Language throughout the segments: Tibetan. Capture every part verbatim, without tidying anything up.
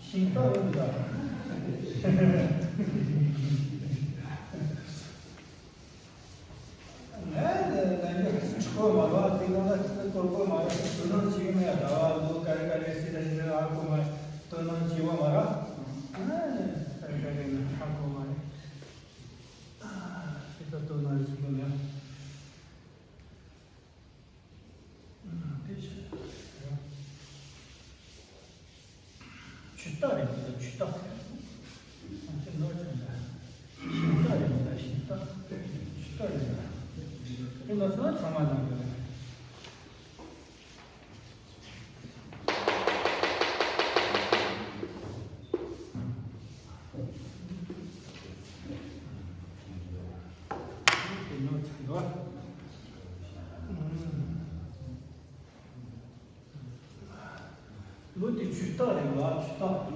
ཤིང་རྟ་ཡོད་འདུག་ད། ངས་ལན་རྒྱག་ཚིག་གྲིག་པོ་མ་རེད་བ། དེ་གང་ལ་ཚིག་གོ་གོ་མ་རེད། དོ་སྣང་བྱེད་ཀྱི་མེད། ཟླ་བ་ལོ་ག་རེ་ག་རེ་ཟེར་ད་ཞིག་ཧ་གོ་མ་རེད། དོ་སྣང་བྱེད་པ་མ་རེད། ཨ་ག་རེ་ག་རེ་ཧ་གོ་མ་རེད། ཨ་དེ་ལྟར་དོ་སྣང་བྱེད་ཀྱི་མེད། དེ་ཆུ་ཆུ་རྟ་རེད་འདུག་ཆུ་རྟ། དེ་ནོར་ཆུ་འདྲ། ཤིང་རྟ་རེད་འདུག་ཤིང་རྟ། ཆུ་རྟ་རེད་འདུག་དེ་ལ་སོང་ན་ཚང་མ་ནང་གི་རེད། དེ་ནོར་ཆུ་འདུག་ལོ་དེ་ཆུ་རྟ་རེད་བ། ཆུ་རྟ།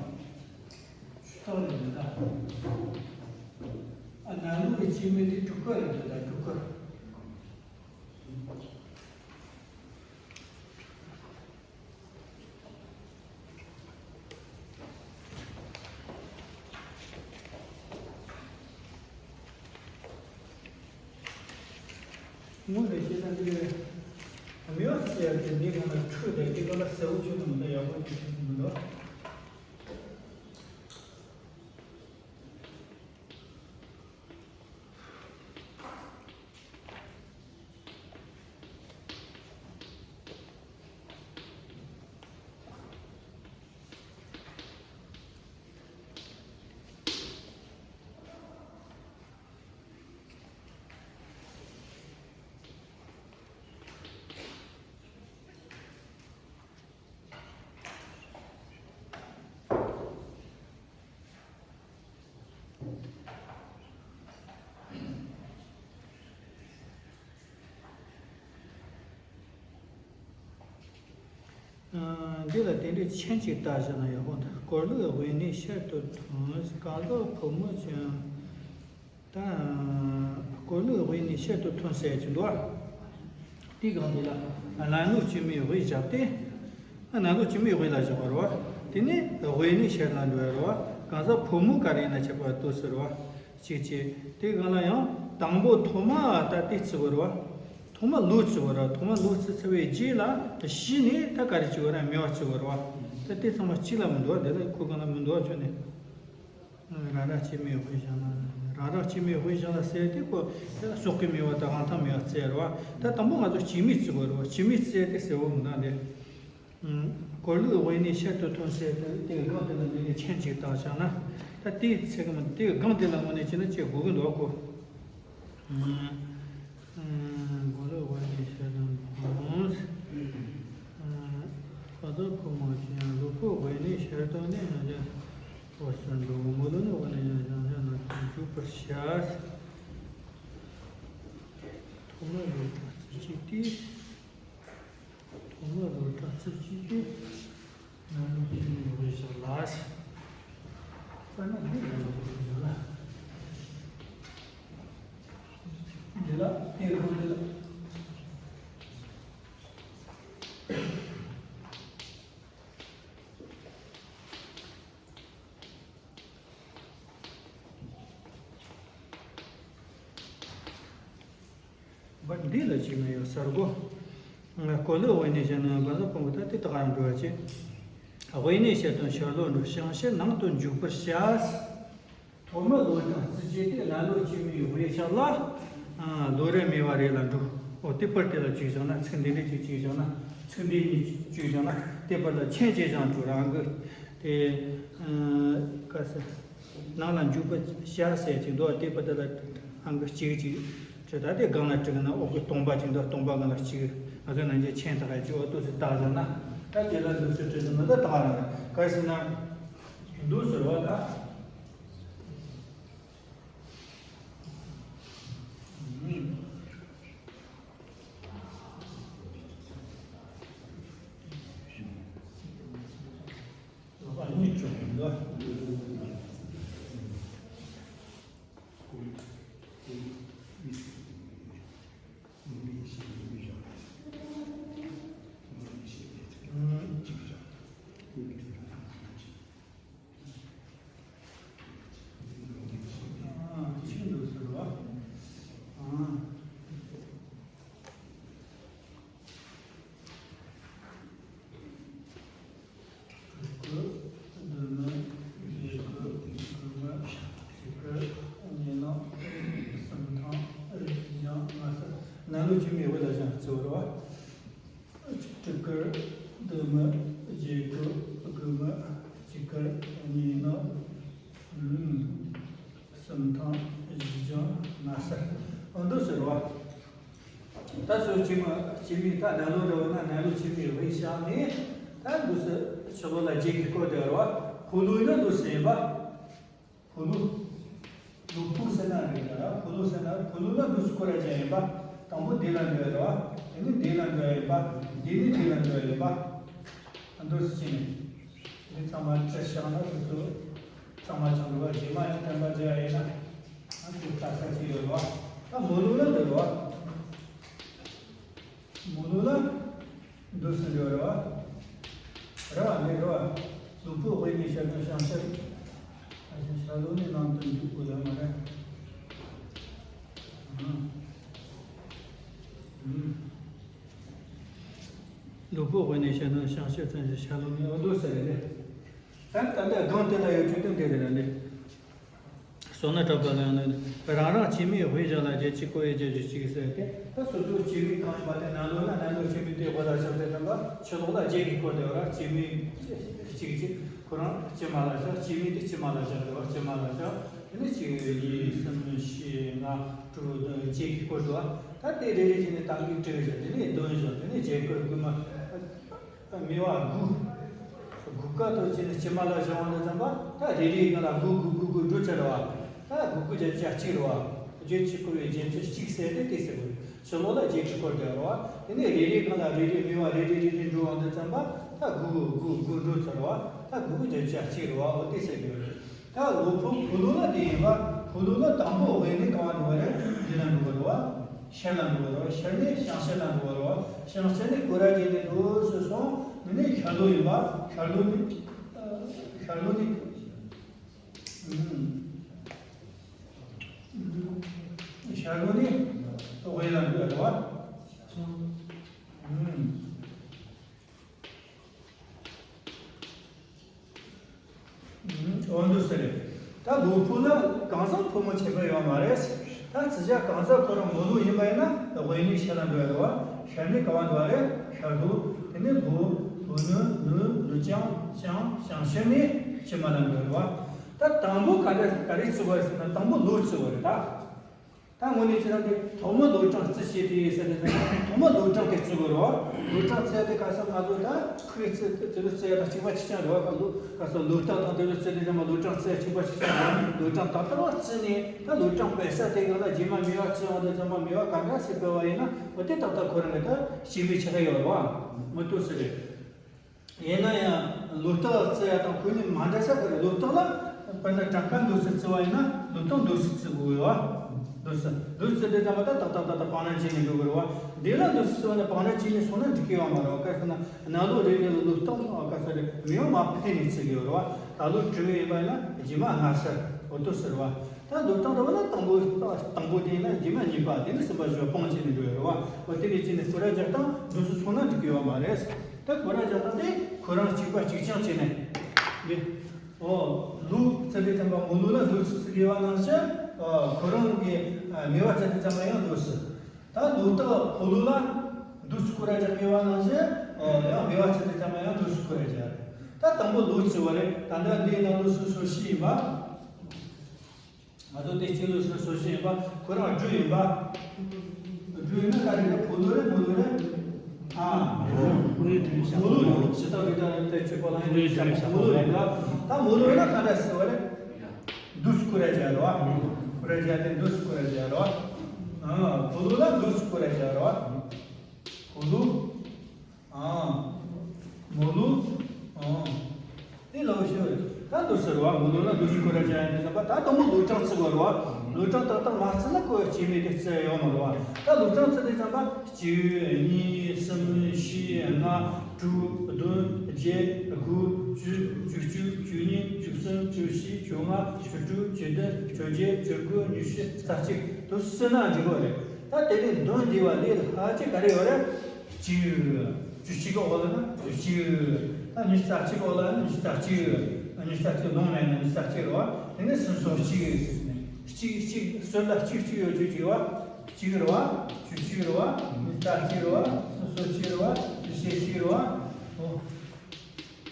ཆུ་རྟ་རེད་ད། ཨ་ནང་ལོགས་ཀྱི་སྐྱེ་དམན་དེ་འབྲུག་སྐར་རེད་ད། འབྲུག་སྐར། དངོས་ནས་བཤད་ན་འདི་མེ་ཡོ་ཟེར་ཡ་དེ་འདི་གང་ལ་འཕྲོད་དེ་འདི་གང་ལ་གསལ་བོ་ཆོད་ནི་མི་འདུག་ཡག་པོ་ཅིག་ཆོད་ནི་མི་འདུག་འདི་ལ་དེ་འདྲའི་མཆན་གཅིག་བཏགས་བཞག་ན་ཡག་པོ་འདུག་སྐོར་ལུགས་དབེན་གནས་ཤར་དུ་ཐོན། གང་ཟག་ཕོ་མོ་ཀྱང་། ད་སྐོར་ལུགས་དབེན་གནས་ཤར་དུ་ཐོན་ཟེར་གྱི་འདུག་བ། དེའི་སྒང་དེ་ལ་ནང་ལོགས་སྐྱེ་དམན་དབུས་བཞག་སྟེ། ནང་ལོགས་སྐྱེ་དམན་དབུས་ལ་བཞག་པ་རེད་བ། དེ་ནས་དབེན་གནས་ཤར་ལ་འགྲོ་ཡ་རེད་བ། གང་ཟག་ཕོ་མོ་ག་རེ་ཡིན་ན་ཁྱད་པར་ཏོག་ཙམ་རེད་བ། གཅིག་བྱས། དེའི་སྒང་ལ་ཡང་དང་པོ་ཐོག་མ་ད་དེ་བརྩི་བ་རེད་བ། ཐོག་མ་ལོ་བརྩི་བ་རེད། ཐོག་མ་ལོ་བརྩི་ཚར་བའི་རྗེས་ལ་ཤི་ནས་ད་ག་རེ་བྱེད་པ་རེད། མེ་བ་བརྩི་བ་རེད་བ། ད་དེ་ཚང་མ་གཅིག་ལ་མི་འདུག་བ། དེ་ལ་ཁོ་སྒང་ལ་མི་འདུག་བ་ཁྱོད་ནས། རང་རང་སྐྱེ་དམན་དབུས་བཞག་ན། རང་རང་སྐྱེ་དམན་དབུས་བཞག་ན་ཟེར་དེ་ཁོ་སྲོག་གི་མེ་བ་དང་དབང་ཐང་མེ་བ་བརྩི་རེད་བ། ད་དང་པོ་ང་ཚོ་སྐྱེ་དམན་བརྩི་བ་རེད་བ། སྐྱེ་དམན་བརྩི་དེ་གསལ་བོ་མི་འདུག་འདི། སྐོར་ལུགས་དབེན་གནས་ཤར་དུ་ཐོན་ཟེར་དེ་དེ་གི་སྒང་དེ་ལ་འདི་ནས་མཆན་གཅིག་བཏགས་བཞག་ན། ད་དེའི་ཚེ་གི་མ་དེ་གི་སྒང་དེ་ལ་དངོས་གནས་བྱས་ན་ཅིག་དགོས་ཀྱི་འདུག་གོ། སྐོར་ལུགས་དབེན་གནས་ཤར་དུ་ཐོན། གང་ཟག་ཕོ་མོ་ཀྱང་ལུས་པོ་དབེན་གནས་ཤར་དུ་ནི་ཡང་བསྐྱར་འོད་གསལ་འགྲོ་བ་མི་ལུས་ནི་དབེན་གནས་ཡང་བཞིན་ནམ་མཁའ་འཇུག་པར་བྱ། ཐོག་མར་ལོ་གྲངས་བརྩི་བྱེད་དེ། ཐོག་མར་ལོ་གྲངས་བརྩི་བྱེད་དེ། ནང་ལོ་སྐྱེ་དམན་དབུས་བཞག་ལ། དཔེར་ན་འདི་ནང་ལོ་དབུས་བཞག་ལ། འདི་ལ་དེ་རུ་འདི་ལ། འདི་ལ་གཅིག་ན་ཡང་གསར་སྒོ། སྐོར་ལུགས་དབེན་གནས་བྱས་ན་གང་ཟག་ཕོ་མོ་ད་དེ་དག་རང་འགྲོ་བ་བྱེད། དབེན་གནས་ཤར་དང་ཤར་ལྷོ་འགྲོ། བྱང་ཕྱོགས་ནང་དུ་འཇུག་པར་བྱ། ཐོག་མར་ལོ་གྲངས་བརྩི་བྱེད་དེ། ནང་ལོ་སྐྱེ་དམན་དབུས་བཞག་ལ། ལོ་རེ་མེ་བ་རེ་ལ་འགྲོ། འོ་དེ་པར་དེ་ལ་གཅིག་བཞག་ན། ཚིག་འདི་འདྲ་གཅིག་གཅིག་བཞག་ན། ཚིག་འདི་གཉིས་གཅིག་བཞག་ན། དེ་པར་ལ་མཆན་གཅིག་བཞག་འགྲོ་རང་གི་དེ། ག་ཟེར། ནང་ལ་འཇུག་པར་བྱ་ཟེར་གྱི་འདུག་དེ་པར་དེ་ལ་ཨང་ཀི་གཅིག་གཅིག་བྲིས། ད་དེ་སྒང་ལ་བྲིས་ན་འོག་གི་སྟོང་པ་གཅིག་འདུག་སྟོང་པ་སྒང་ལ་གཅིག་ང་ཚོ་ནང་ཆེན་ཆེན་ད་ག་གཅིག་འོ་ཏོག་ཙམ་བཏགས་བཞག་ན། ད་དེ་ལ་འདུག་སེ་བྲིས་ན་མི་འདུག་ད་ག་རང་རེད། ག་རེ་ཟེར་ན། འདུག་ཟེར་བ་ད། ཐང་། བཞི་ལྗང་། ལྔ་སེར། འོ་འདུག་ཟེར་བ། ད་སོ་སྐྱེད་མ་སྐྱེད་མའི་ད་ནང་ལོགས་འདྲ་བོ་ན་ནང་ལོགས་སྐྱེད་མའི་དབྱེ་བཞག་ནས། ད་འདུག་ཟེར་ཕྱི་ལོགས་ལ་བརྒྱད་ཀྱིས་བསྐོར་ཏེ་ཡོད་རེད་བ། ཕོ་ལོ་ཡིན་ན་འདུག་ཟེར་ཡིན་པ། ཕོ་ལོ། ལོ་ཕོ་ཟེར་ན་རེད་ད་ར། ཕོ་ལོ་ཟེར་ན་ཕོ་ལོ་ལ་འདུག་སྐོར་ར་ཅན་ཡིན་པ། དང་པོ་འདི་ལ་འགྲོ་ཡ་རེད་བ། དེ་ནི་འདི་ལ་འགྲོ་ཡ་ཡིན་པ། འདི་ནི་འདི་ལ་འགྲོ་ཡ་ཡིན་པ། ཨ་འདུག་སེ་བྱས་ནས། འདི་ཚང་མ་བྲིས་བཞག་ན་སོ་སོ་ཚང་མ་ཆགས་འགྲོ་བ། རྗེས་མ་ཅིག་བསྟན་པ་བརྒྱབ་ཡ་ཡིན་ན། ཨ་འདུག་ལྟ་ས་ཅིག་ཡོད་རེད་བ། ད་མོ་ལོ་ལ་འགྲོ་རེད་བ། མོ་ལོ་ལ་འདུག་སེ་འགྲོ་རེད་བ། རེད་བ་འདི་རེད་བ། ལོ་ཕོ་དབྱེ་ནས་ཤར་དང་བྱང་ཤར། ཨ་ཤ་ཤ་ལོ་ནས་ནང་དུ་འཇུག་དགོས་ཡ་མ་རེད། ཨ། ཨུམ། ལོ་ཕོ་དབྱེ་ནས་ཤར་དང་བྱང་ཤར་ཙམ་ཞིག་ཤར་ལོ་ནས་འོ་འདུག་སེ་རེད་ལེ། ད་ད་ལྟ་སྒང་དེ་ལ་ཡོད་ཆོས་དོན་དེ་རེད་ལེ། སོ་ན་གྲགས་པ་ལ་ཡང་ན་རང་རང་སྐྱེད་མའི་དབྱེ་བཞག་ལ་བརྒྱད་ཀྱིས་བསྐོར་བའི་རྒྱན་གྱི་གཅིག་ཟེར་ཏེ། ད་སོ་སོའི་སྐྱེད་མའི་གང་ཡིན་པ་དེ་ནང་ལོགས་ན་ནང་ལོགས་སྐྱེད་མའི་དེ་དབྱེ་བ་བཞག་དེ་ཙམ་པ། ཕྱི་ལོགས་ལ་བརྒྱད་ཀྱིས་བསྐོར་ཏེ་ཡོད་ར། སྐྱེད་མའི་གཅིག་གཅིག་ཁོ་རང་སྐྱེད་མ་ལ་བཞག་སྐྱེད་མའི་དེ་སྐྱེད་མ་ལ་བཞག་རེད་བ། སྐྱེད་མ་ལ་བཞག་དེ་ནས་གཅིག་གཉིས་གསུམ་བཞི་ལྔ་དྲུག་བདུན་བརྒྱད་ཀྱིས་བསྐོར་འདུག་བ། ད་དེ་རེ་རེ་བྱས་ནས་ད་གིན་དྲུག་བཞག་དེ་ནས་བདུན་བཞག་དེ་ནས་བརྒྱད་བསྐོར་དགུ་མ། མི་བ་དགུ། དགུ་ཀ་ཐོག་ཅི་ནས་སྐྱེད་མ་ལ་བཞག་འོང་དུས་ཙམ་པ། ད་རེ་རེའི་སྒང་ལ་དགུ་དགུ་དགུ་དགུ་འགྲོ་ཚར་བ། ད་དགུ་དགུ་བརྒྱད་ཅུ་གྱ་གཅིག་རེད་བ། བརྒྱད་ཅུ་བསྐོར་བའི་རྒྱན་གྱི་གཅིག་ཟེར་ཏེ་དེ་ཟེར་བ་རེད། ཕྱི་ལོགས་ལ་བརྒྱད་ཀྱིས་བསྐོར་ཏེ་རེད་བ། དེ་ནས་རེ་རེའི་སྒང་ལ་རེ་རེ་མི་བ་རེ་རེ་རེ་རེ་འགྲོ་འོང་དུས་ཙམ་པ། ད་དགུ་དགུ་དགུ་དགུ་འགྲོ་ཚར་བ། ད་དགུ་དགུ་བརྒྱད་ཅུ་གྱ་གཅིག་རེད་བ། འོ་དེ་ཟེར་གྱི་ཡོད་རེད། ད་ལོ་ཕོ་ཕོ་ལོ་ལ་དེ་ཡིན་པ། ཕོ་ལོ་ལ་དང་པོ་དབྱེ་ནས་གང་འགྲོ་བ་རེད། འདི་ལ་འགྲོ་བ་རེད་བ། ཤར་ལ་འགྲོ་བ་རེད་བ། ཤར་ནས་བྱང་ཤར་ལ་འགྲོ་བ་རེད་བ། བྱང་ཤར་ནས་སྐོར་ར་བྱས་ནས་འགྲོ་སོང་། འདི་ནས་ཤར་ལྷོ་ཡིན་པ། ཤར་ལྷོ་ནས་ཤར་ལྷོ་ནས་ཤར་ལྷོ་ནས་དབྱེ་ལ་འགྲོ་བ་རེད་བ། འོ་འདུག་སེ་རེད། ད་ལོ་ཕོ་ལ་གང་ཟག་ཕོ་མོ་ཁྱད་པར་ཡོད་མ་རེད། ད་ཚིག་བྱ་གང་ཟག་ཁོ་རང་མོ་ལོ་ཡིན་པ་ཡིན་ན་དབྱེ་ནས་ཤར་ལ་འགྲོ་ཡ་རེད་བ། ཤར་ནས་ག་བ་འགྲོ་བ་རེད། ཤར་ལྷོ། དེ་ནས་ལྷོ། ལྷོ་ནུབ། ནུབ་ནུབ་བྱང་བྱང་བྱང་ཤར་ནས་ཕྱི་མ་ལ་འགྲོ་ཡ་རེད་བ། ད་དང་པོ་ག་འདྲ་ག་རེ་བརྩི་དགོས་ཟེར་ན་དང་པོ་ལོ་བརྩི་དགོས་རེད་ད། ད་དངོས་གནས་ཁྱེད་རང་གིས་ཐོག་མར་ལོ་གྲངས་བརྩི་བྱས་ཏེ་ཟེར་ནས། ཐོག་མར་ལོ་གྲངས་དེ་བརྩི་དགོས་རེད་བ། ལོ་གྲངས་བརྩི་ཡ་དེ་ག་ས་ང་ཚོ་ད་ཁོའི་བརྩི་དེ་ཚོ་བརྩི་ཡ་དང་གཅིག་པ་གཅིག་རྐྱང་རེད་བ། ལོ་ག་ས་ལོ་རྟགས་དང་དེ་ཚོ་བརྩི་དུས་ཙམ་པ་ལོ་གྲངས་བརྩི་ཡ་གཅིག་པ་གཅིག་རྐྱང་རེད་བ། ལོ་གྲངས་ད་ལྟ་བ་བརྩིས་ནས། ད་ལོ་གྲངས་སྤེལ་ས་དེ་གང་ལ་རྗེས་མ་མི་བ་བརྩི་འོང་དུས་ཙམ་པ་མི་བ་ག་འདྲ་ཞིག་སྤེལ་བ་ཡིན་ན། འོ་དེ་ཏག་ཏག་ཁོ་རང་གི་ད་སྐྱེད་མའི་ཆ་ཤས་ཡོད་རེད་བ། མི་འདུག་ཟེར་རེད། ཡིན་ན་ཡང་ལོ་རྟགས་བརྩི་ཡ་དང་ཁོ་གཉིས་མ་འདྲ་ས་ག་རེ། ལོ་རྟགས་ལ་དཔེར་ན་གྲངས་ཀ་འདུག་སེ་བརྩི་བ་ཡིན་ན་ལོ་རྟགས་འདུག་སེ་བརྩི་དགོས་ཡོད་བ། འདུག་སེ་འདུག་སེ་བརྩི་དུས་ཙམ་པ་ད་ཏག་ཏག་ཏག་ཏག་སྤང་ར་བྱས་ནས་འགྲོ་དགོས་རེད་བ། འདི་ལ་འདུག་སེ་བརྩི་བ་ན་སྤང་ར་བྱས་ནས་སོང་ན་འགྲིག་གི་ཡོད་མ་རེད་བ། ག་ཟེར་ན་ནང་ལོགས་རེ་རེ་ལ་ལོ་རྟགས་ཨ་ག་ས་རེ་མི་བ་མར་ཕུད་ནས་བརྩི་གི་ཡོད་རེད་བ། ད་ལོ་དྲུག་ཡིན་པ་ཡིན་ན་རྗེས་མ་ལྔ་སེར། འོ་འདུག་སེ་རེད་བ། ད་ལོ་རྟགས་འདྲ་བོ་ན་དང་པོ་དང་པོ་དེ་ཡིན་ན་རྗེས་མ་གཉིས་པ། དེ་ནས་གསུམ་པ་བཞི་པ་སྤང་བྱས་ནས་འགྲོ་ཡ་རེད་བ། འོ་དེ་ནས་བྱས་ནས་སྐོར་ར་རྒྱག་སྟངས་འདུག་སེ་སོང་ན་འགྲིག་གི་ཡོད་མ་རེད། ད་སྐོར་ར་རྒྱག་སྟངས་དེ་ཁོ་རང་གཅིག་པ་གཅིག་རྐྱང་བྱས་ནས། འདི། འོ། ལོ་བརྩི་དུས་ཙམ་པ་མོ་ལོ་ལ་འདུག་སེ་བརྩི་གི་ཡོད་པ་ནང་བཞིན། ཨ། ཁོ་རང་གི། ཨ། མི་བ་བརྩི་དུས་ཙམ་པ་ཡང་འདུག་སེ། ད་ལོ་རྟགས་ཕོ་ལོ་ལ་འདུག་སེ་སྐོར་ར་རྒྱག་གི་ཡོད་པ་ནང་བཞིན། ཨ། ཡང་མི་བ་བརྩི་དུས་ཙམ་པ་ཡང་འདུག་སེ་སྐོར་ར་རྒྱག་རེད། ད་དང་པོ་ལོ་བརྩི་བ་རེད། ད་ལྟ་འདིའི་ནང་ལོ་སུ་སོ་བཞི་ཡིན་པ། ང་ཚོ་དེ་གཅིག་ལོ་སུ་སོ་བཞི་ཡིན་པ། ཁོ་རང་སྦྲུལ་ཡིན་པ། སྦྲུལ་ཡིན་ན་ག་རེ་རེད། ཕོ་ལོ་རེད། མོ་ལོ་རེད། ཨ། མོ་ལོ་རེད། ཇི་ལྟར་རེད་ད་རེད་དེ་ཆོས་པ་ལ་ཡིན་ན་མོ་ལོ་རེད་ད། ད་མོ་ལོ་ཡིན་ན་ག་འདྲ་ཟེར་བ་རེད། འདུག་སེ་སྐོར་ར་རྒྱག་རེད་བ། སྐོར་ར་རྒྱག་དེ་འདུག་སེ་སྐོར་ར་རྒྱག་རེད་བ། ཨ། ཕོ་ལོ་ལ་འདུག་སེ་སྐོར་ར་རྒྱག་རེད་བ། ཕོ་ལོ། ཨ། མོ་ལོ། ཨ། དེ་ལོ་ཤོར། ད་འདུག་སེ་རེད་བ། མོ་ལོ་ལ་འདུག་སེ་སྐོར་ར་རྒྱག་ཡ་ཡིན་དུས་ཙམ་པ་ད་དང་པོ་ལོ་གྲངས་བརྩི་དགོས་རེད་བ། ལོ་གྲངས་ཏག་ཏག་མ་བརྩིས་ན་ཁོ་སྐྱེད་མའི་དེ་བརྩི་ཡ་ཡོད་མ་རེད་བ། ད་ལོ་གྲངས་བརྩི་དུས་ཙམ་པ་གཅིག་གཉིས། གསུམ། བཞི། ལྔ། དྲུག་བདུན། བརྒྱད། དགུ། བཅུ། བཅུ་གཅིག་བཅུ་གཉིས། བཅུ་གསུམ། བཅུ་བཞི། བཅོ་ལྔ། བཅུ་དྲུག་བཅུ་བདུན། བཅོ་བརྒྱད། བཅུ་དགུ། ཉི་ཤུ། རྩ་གཅིག་དུ་བརྩིས་ན་འགྲིག་གི་རེད། ད་དེ་ནས་བདུན་འདི་བ་ལས་ལྷག་ཅིག་ག་རེ་ཡོད་རེད། གཅིག་བཅུ་གཅིག་གི་འོག་ལ་ན་བཅུ་གཅིག་ད་ཉི་ཤུ་རྩ་གཅིག་གི་འོག་ལ་ན་ཉི་ཤུ་རྩ་གཅིག་ཉི་ཤུ་རྩ་གཅིག་ལོངས་མེད་ན་ཉི་ཤུ་རྩ་གཅིག་རེད་བ། དེ་ནས་སུམ་སོ་གཅིག་ཟེར་ནས་གཅིག་གཅིག་སོ་ལ་གཅིག་གཅིག་ཡོད་བཅུ་གཅིག་བ། གཅིག་རེད་བ། བཅུ་གཅིག་རེད་བ། ཉི་ཤུ་རྩ་གཅིག་རེད་བ། སུམ་སོ་གཅིག་རེད་བ། བཅུ་ཞེ་གཅིག་རེད་བ། ཨོ།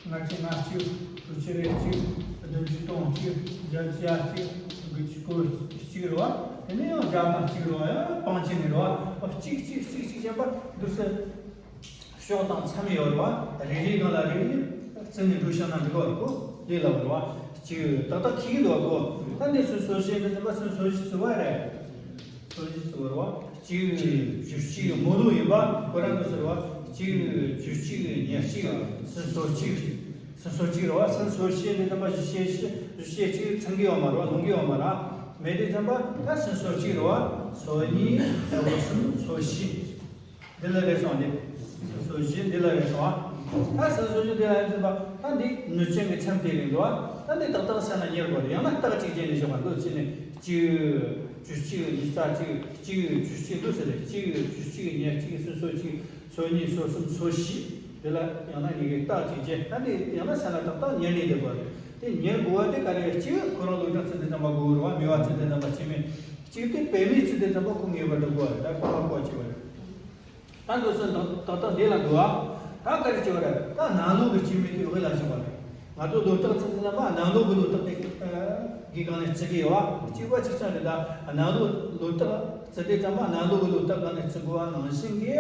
ལྔ་བཅུ་ང་གཅིག་དྲུག་ཅུ་རེ་གཅིག་བདུན་ཅུ་སྟོང་གཅིག་བརྒྱད་ཅུ་གྱ་གཅིག་སྐོར་གཅིག་རེད་བ། དེ་ནས་ཡང་བརྒྱ་དང་གཅིག་རེད་བ། ཡང་སྤང་བྱས་ནས་རེད་བ། གཅིག་གཅིག་གཅིག་གཅིག་བྱས་པ་འདུག་སེ། ཕྱོགས་དང་མཚམས་ཡོད་རེད་བ། རེ་རེའི་སྒང་ལ་རེ་རེ་བརྩིས་ནས་འགྲོ་བྱུང་ན་འགྲིག་གི་རེད་གོ། ལས་སླ་བོ་རེད་བ། གཅིག་ཏག་ཏག་ཁེལ་གི་འདུག་གོ། ད་འདི་སུམ་ཅུ་སོ་བཞི་འདི་ཚོ་པ་སུམ་ཅུ་སོ་བཞི་བརྩི་བ་རེད། སོ་བཞི་བརྩི་བ་རེད་བ། གཅིག་བཅུ་གཅིག་མོ་ལུག་ཡིན་པ་ཁོ་རང་གི་ཟེར་བ། གཅིག་བཅུ་གཅིག་ཉེར་གཅིག་སུམ་ཅུ་སོ་གཅིག་སུམ་ཅུ་སོ་གཅིག་རེད་བ། སུམ་ཅུ་སོ་བཞི་འདི་ཚོ་པ་བཞི་བཅུ་བཞི་བཅུ་གཅིག་ཚང་གི་ཡོད་མ་རེད་བ། ལོངས་གི་ཡོད་མ་རེད། མེད་དུས་ཙམ་པ་ད་སུམ་ཅུ་སོ་གཅིག་རེད་བ། སོ་གཉིས། སོ་གསུམ། སོ་བཞི། འདི་ལ་རེད་སོང་། འདི་སོ་བཞི་འདི་ལ་རེད་སོང་ཨ། ད་སོ་བཞི་འདི་ལ་རེད་ཟེར་བ། ད་འདི་ནུས་ཅན་གྱི་མཚམས་དེ་རེད་འདུག་ཨ། ད་འདི་ཏག་ཏག་བྱས་ན་ཉེར་དགུ་རེད། ཡང་ན་རྟགས་གཅིག་བྱས་ནས་བཞག་པ་འདུག་བྱས་ནས་གཅིག་བཅུ་གཅིག་ཉི་ཤུ་རྩ་གཅིག་གཅིག་བཅུ་གཅིག་འདུག་ཟེར་རེད། གཅིག་བཅུ་གཅིག་ཉེར་གཅིག་སུམ་ཅུ་སོ་གཅིག་སོ་གཉིས། སོ་གསུམ། སོ་བཞི། དེ་ལ་ཡང་ན་ཉི་ཤུ་རྩ་གཅིག་བྱས། ད་འདི་ཡང་ན་བྱས་ན་ཏག་ཏག་ཉེར་གཉིས་དེ་དགོས་རེད། དེ་ཉེར་དགུ་བ་དེ་ག་རེ་རེད། གཅིག་ཁོ་རང་ལོ་གྲངས་བརྩི་དུས་ཙམ་པ་དགོས་རེད་བ། དམིགས་པ་བརྩི་དུས་ཙམ་པ་སྐྱེ་དམན། གཅིག་དེ་བེད་མེད་བརྩི་དུས་ཙམ་པ་ཁོ་ངེས་པར་དུ་དགོས་རེད། ད་ཁོ་རང་དགོས་ཀྱི་རེད། ད་འདུག་སེ་ཏག་ཏག་འདི་ལ་འདུག་ཨ། ད་ག་རེ་བྱེད་པ་རེད། ད་ནང་ལོགས་ཀྱི་སྐྱེ་དམན་དེ་དབུས་ལ་བཞག་པ་རེད། ང་ཚོ་ལོ་རྟགས་བརྩི་དུས་ཙམ་པ་ནང་ལོགས་ཀྱི་ལོ་རྟགས་དེ་གི་སྒང་ནས་བརྩི་གི་ཡོད་བ། གཅིག་པ་གཅིག་རྐྱང་རེད། ད་ནང་ལོགས་ལོ་རྟགས་བརྩི་དུས་ཙམ་པ་ནང་ལོགས་ཀྱི་ལོ་རྟགས་སྒང་ནས་བརྩི་དགོས་པ་ནང་བཞིན་གྱི།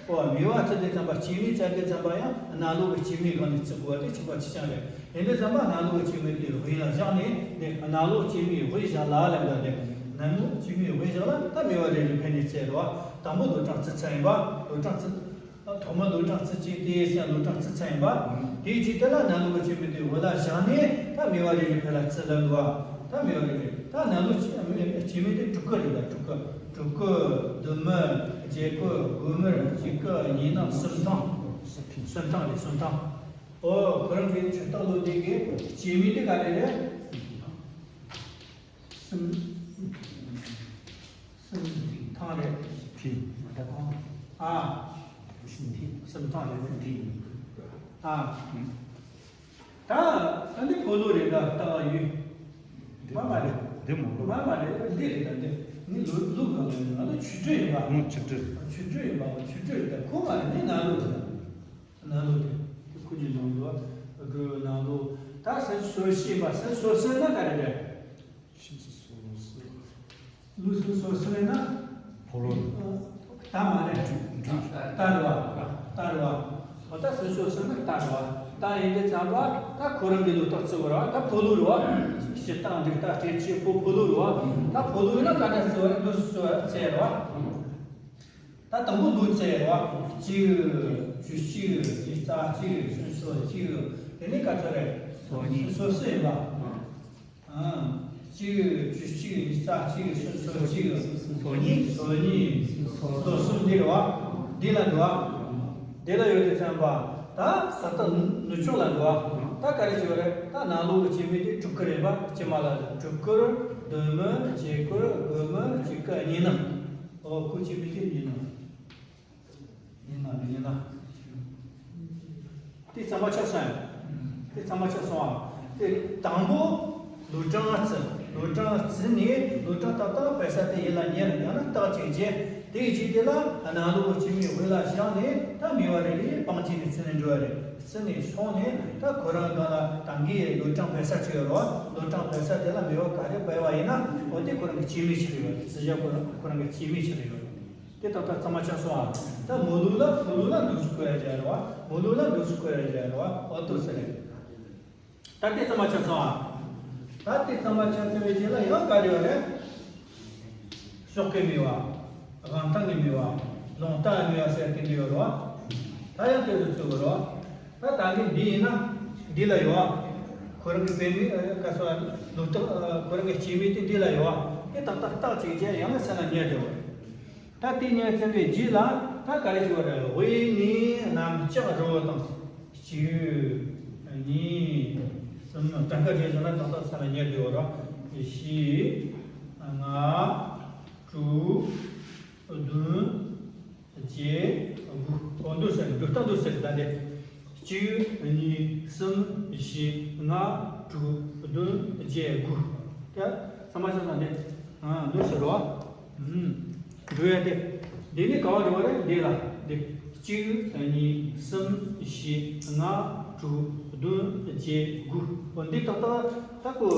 ཨོ་དམིགས་པ་བརྩི་དུས་ཙམ་པ་སྐྱེ་དམན་བཙལ་དུས་ཙམ་པ་ཡང་ནང་ལོགས་ཀྱི་སྐྱེ་དམན་སྒང་ནས་བརྩི་དགོས་པ་དེ་གཅིག་པ་གཅིག་རྐྱང་རེད། དེ་འདྲ་ཙམ་པ་ནང་ལོགས་ཀྱི་སྐྱེ་དམན་དེ་དབུས་ལ་བཞག་ནས། དེ་ནང་ལོགས་སྐྱེ་དམན་དབུས་བཞག་ལ་ལབ་འདུག་སྟེ། ནང་ལོགས་སྐྱེ་དམན་དབུས་བཞག་ལ་ད་དམིགས་པ་རེ་རེ་ཕན་ནས་བཙལ་རོ། དང་པོ་ལོ་གྲངས་བརྩི་ཚར་ཡིན་པ། ལོ་གྲངས་བརྩི། ཐོག་མར་ལོ་གྲངས་བརྩི་བྱས་དེའི་སང་ལོ་གྲངས་བརྩི་ཚར་ཡིན་པ། དེའི་རྗེས་དེ་ལ་ནང་ལོགས་ཀྱི་སྐྱེ་དམན་དེ་དབུས་ལ་བཞག་ནས་ད་དམིགས་པ་རེ་རེ་ཕན་ལ་བརྩི་ལབ་འདུག་བ། ད་དམིགས་པ་རེ་རེ། ད་ནང་ལོགས་སྐྱེ་དམན་དེ་དྲུག་སྐུ་རེད། ད་དྲུག་སྐུ། དྲུག་སྐུ། བདུད་མོ། བརྒྱད་སྐུ། དགུ་དམར། གཅིག་སྐུ། གཉིས་གནག། གསུམ་ཐང་། གསུམ་ཐང་རེད། གསུམ་ཐང་། ཨོ་ཁོ་རང་གི་ཆུ་སྟག་ལོ་འདི་གི་སྐྱེ་དམན་དེ་ག་རེ་རེད། གསུམ། གསུམ་ཐང་རེད། ཨ། གསུམ་ཐང་རེད། ཨ། ད་ད་འདི་ཕོ་ལོ་རེད། ད་ལྟ་བ་ཡོད། མ་མ་རེད། འདི་མོ་ལོ། མ་མ་རེད། འདི་རེད། ད་འདི་ནི་ལོ་ལོ་གང་ལ་ཡོད། ང་ཚོ་ཆུ་སྦྲུལ་ཡིན་པ། ཨོ་ཆུ་སྦྲུལ། ཆུ་སྦྲུལ་ཡིན་པ། ཆུ་སྦྲུལ་རེད། ད་ཁོ་མ་རེད། འདི་ནང་ལོ་རེད། ནང་ལོ་དེ་དེ་ཁོ་གཉིས་ནང་ལོ། དགུ་ནང་ལོ། ད་སུམ་ཅུ་སོ་བཞི་ཡིན་པ། སུམ་ཅུ་སོ་བཞི་ན་ག་རེ་རེད། ལོ་སུམ་ཅུ་སོ་བཞི་ན། ཕོ་ལོ། རྟ་མ་རེད། རྟ་རེད་བ། རྟ་རེད་བ། འོ་ད་སུམ་ཅུ་སོ་བཞི་ན་རྟ་རེད་བ། རྟ་ཡིན་དུས་ཙམ་པ་ད་ཁོ་རང་གི་ལོ་རྟགས་བརྩི་བ་རེད་བ། ད་ཕོ་ལོ་རེད་བ། སྤྱིར་བཏང་འབྲུག་རྟ་སྤྲེལ་ཆོས་ཕོ་ཕོ་ལོ་རེད་བ། ད་ཕོ་ལོ་ཡིན་ན་ག་འདྲ་བརྩི་བ་རེད། ལོ་སུམ་ཅུ་སོ་བཞི་རེད་བ། ད་དང་པོ་ལོ་བརྩི་བ། གཅིག་བཅུ་གཅིག་ཉི་ཤུ་རྩ་གཅིག་སུམ་ཅུ་སོ་གཅིག་དེ་ནས་ག་ཚོད་རེད། སོ་གཉིས། སོ་སོ་ཡིན་པ། ཨང་། གཅིག་བཅུ་གཅིག་ཉི་ཤུ་རྩ་གཅིག་སུམ་ཅུ་སོ་གཅིག་སོ་གཉིས། སོ་གཉིས། སོ་གསུམ་འདི་རེད་བ། འདི་ལ་འདུག་བ། འདི་ལ་ཡོད་དུས་ཙམ་པ། ད་ས་རྟགས་ནུབ་ཕྱོགས་ལ་འདུག་བ། ད་ག་རེ་བྱེད་པ་རེད། ད་ནང་ལོགས་ཀྱི་སྐྱེ་དམན་དེ་དྲུག་སྐུ་རེད་པ། ཕྱི་མ་ལ་དྲུག་སྐུ། བདུད་མོ། བརྒྱད་སྐུ། དགུ་དམར། གཅིག་སྐུ། གཉིས་གནག། ཨོ་ཁོ་སྐྱེ་དམན་དེ་གཉིས་གནག། གཉིས་གནག་གཉིས་གནག། དེ་གཙང་མ་ཆགས་སོང་ཡ། དེ་གཙང་མ་ཆགས་སོང་ཨ། དེ་དང་པོ་ལོ་གྲངས་བརྩི། ལོ་གྲངས་བརྩིས་ནས་ལོ་གྲངས་ཏག་ཏག་བེད་སྤྱོད་དེ་ཡིད་ལ་ཉར། ཡང་ན་རྟགས་ཅིག་བྱས། དེའི་རྗེས་དེ་ལ་ནང་ལོགས་སྐྱེ་དམན་དབུས་ལ་བཞག་ནས་ད་དམིགས་པ་རེ་རེ་སྤང་བྱས་ནས་བརྩིས་ནས་འགྲོ་བ་རེད། བརྩིས་ནས་སོང་ནས་ད་ཁོ་རང་སྒང་ལ་ད་གིན་ལོ་གྲངས་བེད་སྤྱོད་བྱས་ཡོད་རེད་བ། ལོ་གྲངས་བེད་སྤྱོད་དེ་ལ་དམིགས་པ་ག་རེ་འབད་བ་ཡིན་ན། འོ་དེ་ཁོ་རང་གི་སྐྱེ་དམན་ཆགས་ཡོད་རེད། བརྩི་བྱ་ཁོ་རང་ཁོ་རང་གི་སྐྱེ་དམན་ཆགས་ཡོད་རེད། དེ་ད་ལྟ་གཙང་མ་ཆགས་སོང་ཨ། ད་མོ་ལུག་ལ་ཕོ་ལུག་ལ་འདུག་སེ་བཀོད་ཡ་བྱས་རེད་བ། མོ་ལུག་ལ་འདུག་སེ་བཀོད་ཡ་བྱས་རེད་བ། འོ་འདུག་སེ་རེད། ད་དེ་གཙང་མ་ཆགས་སོང་ཨ། ད་དེ་གཙང་མ་ཆགས་ཚར་བའི་རྗེས་ལ་ཡང་ག་རེ་ཡོད་རེད། ཕྱོགས་གི་དམིགས་པ། དབང་ཐང་གི་དམིགས་པ། ལུང་རྟགས་དམིགས་པ་ཟེར་དེ་འདྲ་ཡོད་རེད་བ། ད་ཡང་དེ་ཚོ་བརྩི་དགོས་རེད་བ། ད་ད་གིན་འདི་ཡིན་ན་འདི་ལ་ཡོད་བ། ཁོ་རང་གི་བེད་མེད་ག་སོ་ལུགས་རྟགས་ཁོ་རང་གི་སྐྱེ་དམན་དེ་འདི་ལ་ཡོད་བ། དེ་ཏག་ཏག་རྟགས་ཅིག་བྱས་ཡང་ན་ས་ན་ཉར་བསྡད་པ་རེད། ད་དེ་ཉར་ཚར་བའི་རྗེས་ལ་ད་ག་རེ་བྱེད་པ་རེད། དབུས་ནས་གནམ་ལྕགས་རི་བོ་དང་། གཅིག་གཉིས། གསུམ། གྲངས་ཀ་བརྒྱད་བྱུང་ན་ཏག་ཏག་ས་ལ་ཉར་བསྡད་པ་རེད། བཞི། ལྔ། དྲུག་བདུན། བརྒྱད། དགུ། འོ་འདུག་སེ་རེད། འདུག་སྟངས་འདུག་སེ་རེད། ད་འདི། གཅིག་གཉིས། གསུམ། བཞི། ལྔ། དྲུག་བདུན། བརྒྱད། དགུ། ད་གཙང་མ་ཆགས་སོང་འདི། ཨ་འདུག་སེ་རེད་བ། ཨུམ། འགྲོ་ཡ་དེ། འདི་ནི་ག་པར་འགྲོ་བ་རེད། འདི་ལ་འདི། གཅིག་གཉིས། གསུམ། བཞི། ལྔ། དྲུག་བདུན། བརྒྱད། དགུ། འོ་འདི་ཏག་ཏག་ཏག་གོ།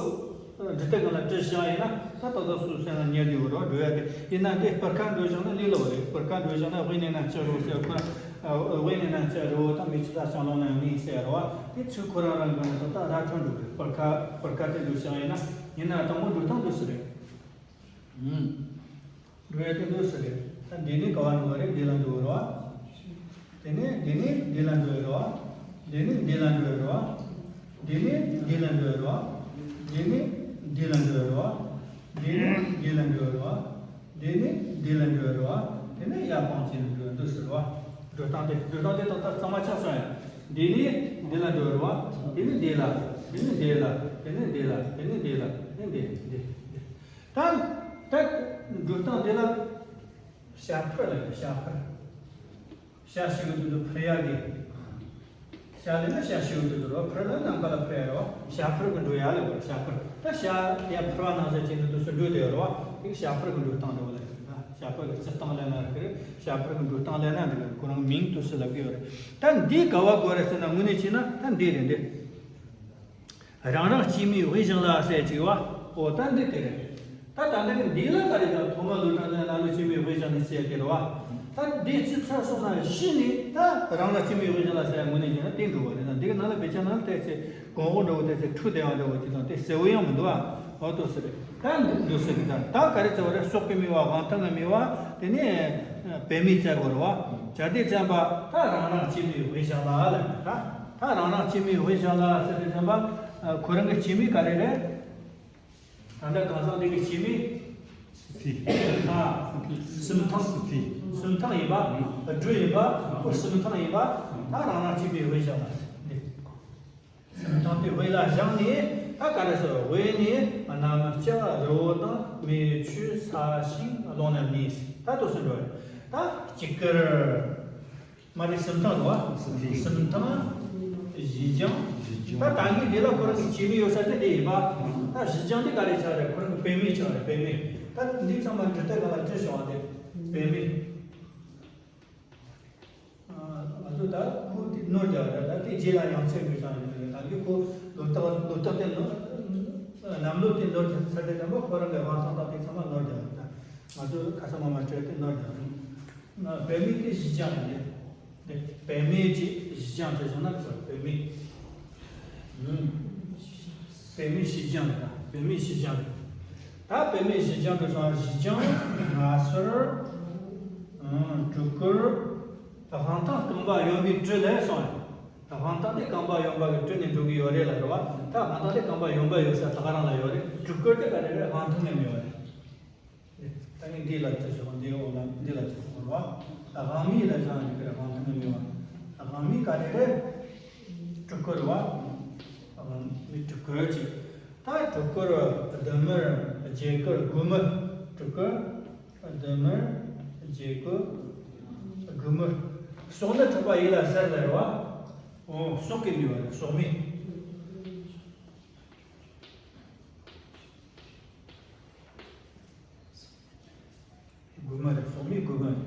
འབྲི་དེབ་སྒང་ལ་བྲིས་བཞག་ཡིན་ན་ད་ཏག་ཏག་སུ་སེམས་ལ་ཉར་དགོས་རེད་བ། འགྲོ་ཡ་དེ་ཡིན་ན་འདི་སྤུར་ཁ་འགྲོ་བཞག་ན་ལས་སླ་བོ་རེད། སྤུར་ཁ་འགྲོ་བཞག་ན་དབེན་གནས་ན་ཅི་རེད་ཟེར་ཁོ་རང་། དབེན་གནས་ན་ཅི་རེད་ད་མི་ཚེ་ད་ཞང་ལོང་ན་མིན་ཟེར་རེད་བ། དེ་ཚོས་ཁོ་རང་རང་གི་ནང་ད་ར་འཕྲོད་འགྲོ་གི། སྤུར་ཁ་སྤུར་ཁ་དེ་འགྲོ་བཞག་ཡིན་ན་ཡིན་ན་དང་པོ་འགྲོ་སྟངས་འདི་སུ་རེད། ཨུམ། འགྲོ་ཡ་དེ་འདི་སུ་རེད། ད་འདི་ནས་ག་བ་འགྲོ་བ་རེད། འདི་ལ་འགྲོ་བ་རེད་བ། དེ་ནས་འདི་ནས་འདི་ལ་འགྲོ་ཡ་རེད་བ། འདི་ནས་འདི་ལ་འགྲོ་ཡ་རེད་བ། འདི་ནས་འདི་ལ་འགྲོ་ཡ་རེད་བ། འདི་ནས་འདི་ལ་འགྲོ་ཡ་རེད་བ། འདི་ནས་འདི་ལ་འགྲོ་ཡ་རེད་བ། འདི་ནས་འདི་ལ་འགྲོ་ཡ་རེད་བ། དེ་ནས་ཡར་སྤང་བྱས་ནས་འགྲོ་ཡ་འདི་སུ་རེད་བ། འགྲོ་སྟངས་དེ་འགྲོ་སྟངས་དེ་ཏག་ཏག་གཙང་མ་ཆགས་སོང་ཡ། འདི་ནས་འདི་ལ་འགྲོ་ཡ་རེད་བ། འདི་ནས་འདི་ལ། འདི་ནས་འདི་ལ། དེ་ནས་འདི་ལ། དེ་ནས་འདི་ལ། དེ་ནས་འདི་ལ། དེ་ནས་འདི་འདི་འདི། ད་ད་འགྲོ་སྟངས་འདི་ལ་ཞབས་འཕུར་ལ་ཞབས་འཕུར། ཞབས་ཞུ་གི་དུས་སུ་འཕུར་ཡག་གི། ཞབས་ལས་ན་ཞབས་ཞུ་གི་དུས་སུ་རོ། འཕུར་ལ་ནམ་མཁའ་ལ་འཕུར་ཡག་རོ། ཞབས་འཕུར་གི་འགྲོ་ཡག་ལ་གོ་ཞབས་འཕུར། ད་ཞབས་ཡར་འཕུར་བ་ནང་བཞིན་བྱས་ནས་དུས་སུ་འགྲོ་བསྡད་ཡོད་རོ། དེ་གི་ཞབས་འཕུར་གི་འགྲོ་སྟངས་འདྲ་བོ་ལ་ཞབས་འཕུར་གི་རྩི་སྟངས་ལ་ན་རེད། ཞབས་འཕུར་གི་འགྲོ་སྟངས་ལ་ན་འདི་གི་ཁོ་རང་མིང་དུས་སུ་ལབ་གི་ཡོད་རེད། ད་འདི་ག་བ་དགོས་རེད་ཟེར་ན་དངོས་གནས་བྱས་ན་ད་འདི་རེད་འདི། རང་རང་སྐྱེས་མའི་དབུས་བཞིན་ལ་ཟེར་གྱི་བ། འོ་ད་འདི་དེ་རེད། ད་ད་འདི་གི་འདི་ལ་ག་རེ་ཟེར། ཐོག་མ་ལུས་དྲངས་ནས་ན་ལུས་སྐྱེས་མའི་དབུས་བཞིན་ནས་ཟེར་གྱི་རེད་བ། ད་འདི་ཚིག་ཚར་སོང་ན་གཞི་ནས་ད་རང་རང་སྐྱེས་མའི་དབུས་བཞིན་ལ་ཟེར་ཡ་དངོས་གནས་བྱས་ན་དེ་འགྲོ་བ་རེད། ད་འདི་གི་ནང་ལ་དཔེ་ཆ་ནང་ལ་བལྟས་ཚེ་གོང་འོག་འདྲ་བོ་བལྟས་ཚེ་འཁྲུག་བསྡད་ཡ་འདྲ་བོ་ཅིག་དང་དེ་གསལ་བོ་ཡང་མི་འདུག་བ། འོ་དོ་ཟེར་རེད། ད་འདི་འདུག་ཟེར་གི། ད་ད་ག་རེ་ཟེར་བ་རེད། སྲོག་གི་མེ་བ། དབང་ཐང་གི་མེ་བ། དེ་ནས་པད་མའི་རྩེ་གོ་རེད་བ། བྱ་དེ་བཙན་པ་ད་རང་རང་སྐྱེས་མའི་དབུས་བཞིན་ལ་ལ་ད། ད་རང་རང་སྐྱེས་མའི་དབུས་བཞིན་ལ་ཟེར་དུས་ཙམ་པ། ཁོ་རང་གི་སྐྱེས་མ་ག་རེ་རེད། ད་ལྟ་གང་ཟག་འདི་གི་སྐྱེས་མ། སྲིད་པ། གསུམ་ཐང་། སྲིད་པ། གསུམ་ཐང་ཡིན་པ། སྦྲུལ་ཡིན་པ། ཁོ་གསུམ་ཐང་ཡིན་པ། ད་རང་རང་སྐྱེས་མའི་དབུས་བཞིན་ལ་འདི། གསུམ་ཐང་དེ་དབུས་ལ་བཞེངས་ནས་ད་ག་རེ་ཟེར། དབུས་ནས་གནམ་ལྕགས་རི་བོ་དང་མེ་ཆུ་ས་ཞིང་རླུང་རྣམས་ནས། ད་དུས་སུ་འགྲོ་རེད། ད་སྐྱེ་རྒ་མ་རེད། གསུམ་ཐང་རེད་བ། གསུམ་ཐང་། གསུམ་ཐང་། བཞི་བྱང་། བཞི་བྱང་། ད་ད་གིན་འདི་ལ་ཁོ་རང་གི་སྐྱེས་མ་ཡོད་ས་དེ་འདི་ཡིན་པ། ད་བཞི་བྱང་འདི་ག་རེ་ཆགས་རེད། ཁོ་རང་གི་པད་མ་ཆགས་རེད། པད་མ། ད་འདི་ཚང་མ་འབྲི་དེབ་སྒང་ལ་བྲིས་བྱུང་བ་དེ་པད་མ། ང་ཚོ་ད་ཁོ་དེ་ནོར་རྒྱག་རེད། ད་དེ་རྗེས་ལ་ཡང་བསྐྱར་འབྲི་བྱུང་ཡོད་རེད། ད་གིན་ཁོ་ལོ་རྟགས་ལོ་རྟགས་དེ་ནོར། ལམ་ལུགས་དེ་ནོར་རྒྱག་ས་དེ་ཙམ་པ་ཁོ་རང་གི་དབང་ཐང་དང་དེ་ཚང་མ་ནོར་རྒྱག་རེད། ད་ང་ཚོ་ཁ་སང་མ་མ་བྲིས་དེ་ནོར་རྒྱག་རེད། པད་མ་དེ་བཞི་བྱང་རེད། འདི་པད་མ་ཅིག་བཞི་བྱང་བྲིས་བྱུང་ན་དེ་པད་མ། ཨུམ། པད་མ་བཞི་བྱང་རེད། ད་པད་མ་བཞི་བྱང་རེད། ད་པད་མ་བཞི་བྱང་དུ་སོང་། བཞི་བྱང་ངན་སོང་། ཨུམ། སྤྲུལ་སྐུ། དབང་ཐང་རྐང་པ་གཡོན་པའི་གྲུ་ལ་སོང་། དབང་ཐང་དེ་རྐང་པ་གཡོན་པ་གི་གྲུ་ནས་འགྲོ་གི་ཡོད་རེད་ལ་རེད་བ། ད་དབང་ཐང་དེ་རྐང་པ་གཡོན་པ་ཡོད་ས་ད་ག་རང་ལ་ཡོད་རེད། སྤྲུལ་སྐུ་དེ་ག་རེ་རེད། དབང་ཐང་ནས་མེད་པ་རེད། ད་ངས་འདི་ལ་ཅི་ཞོག་འདི་འོག་ལ་འདི་ལ་ཅི་ཞོག་ར། དབང་མེད་ལ་བཞག་ཡོད་ཀྱི་རེད། དབང་ཐང་གི་མེད་པ། དབང་མེད་ག་རེ་རེད། སྤྲུལ་སྐུ་རེད་བ། དབང་མེད་སྤྲུལ་སྐུ་ཅིག་ད་སྤྲུལ་སྐུ་བདུད་མུར་རྒྱལ་སྐུ་དགུ་མུར། སྤྲུལ་སྐུ་བདུད་མུར་རྒྱལ་སྐུ་དགུ་མུར། སྲོག་ནི་འཕྲོག་པ་ཡིད་ལ་ཟེར་ལ་རེད་བ། འོ་སྲོག་གི་མེད་པ་རེད། སྲོག་མེད། དགུ་མ་རེད། སྲོག་མེད་དགུ་མ་རེད།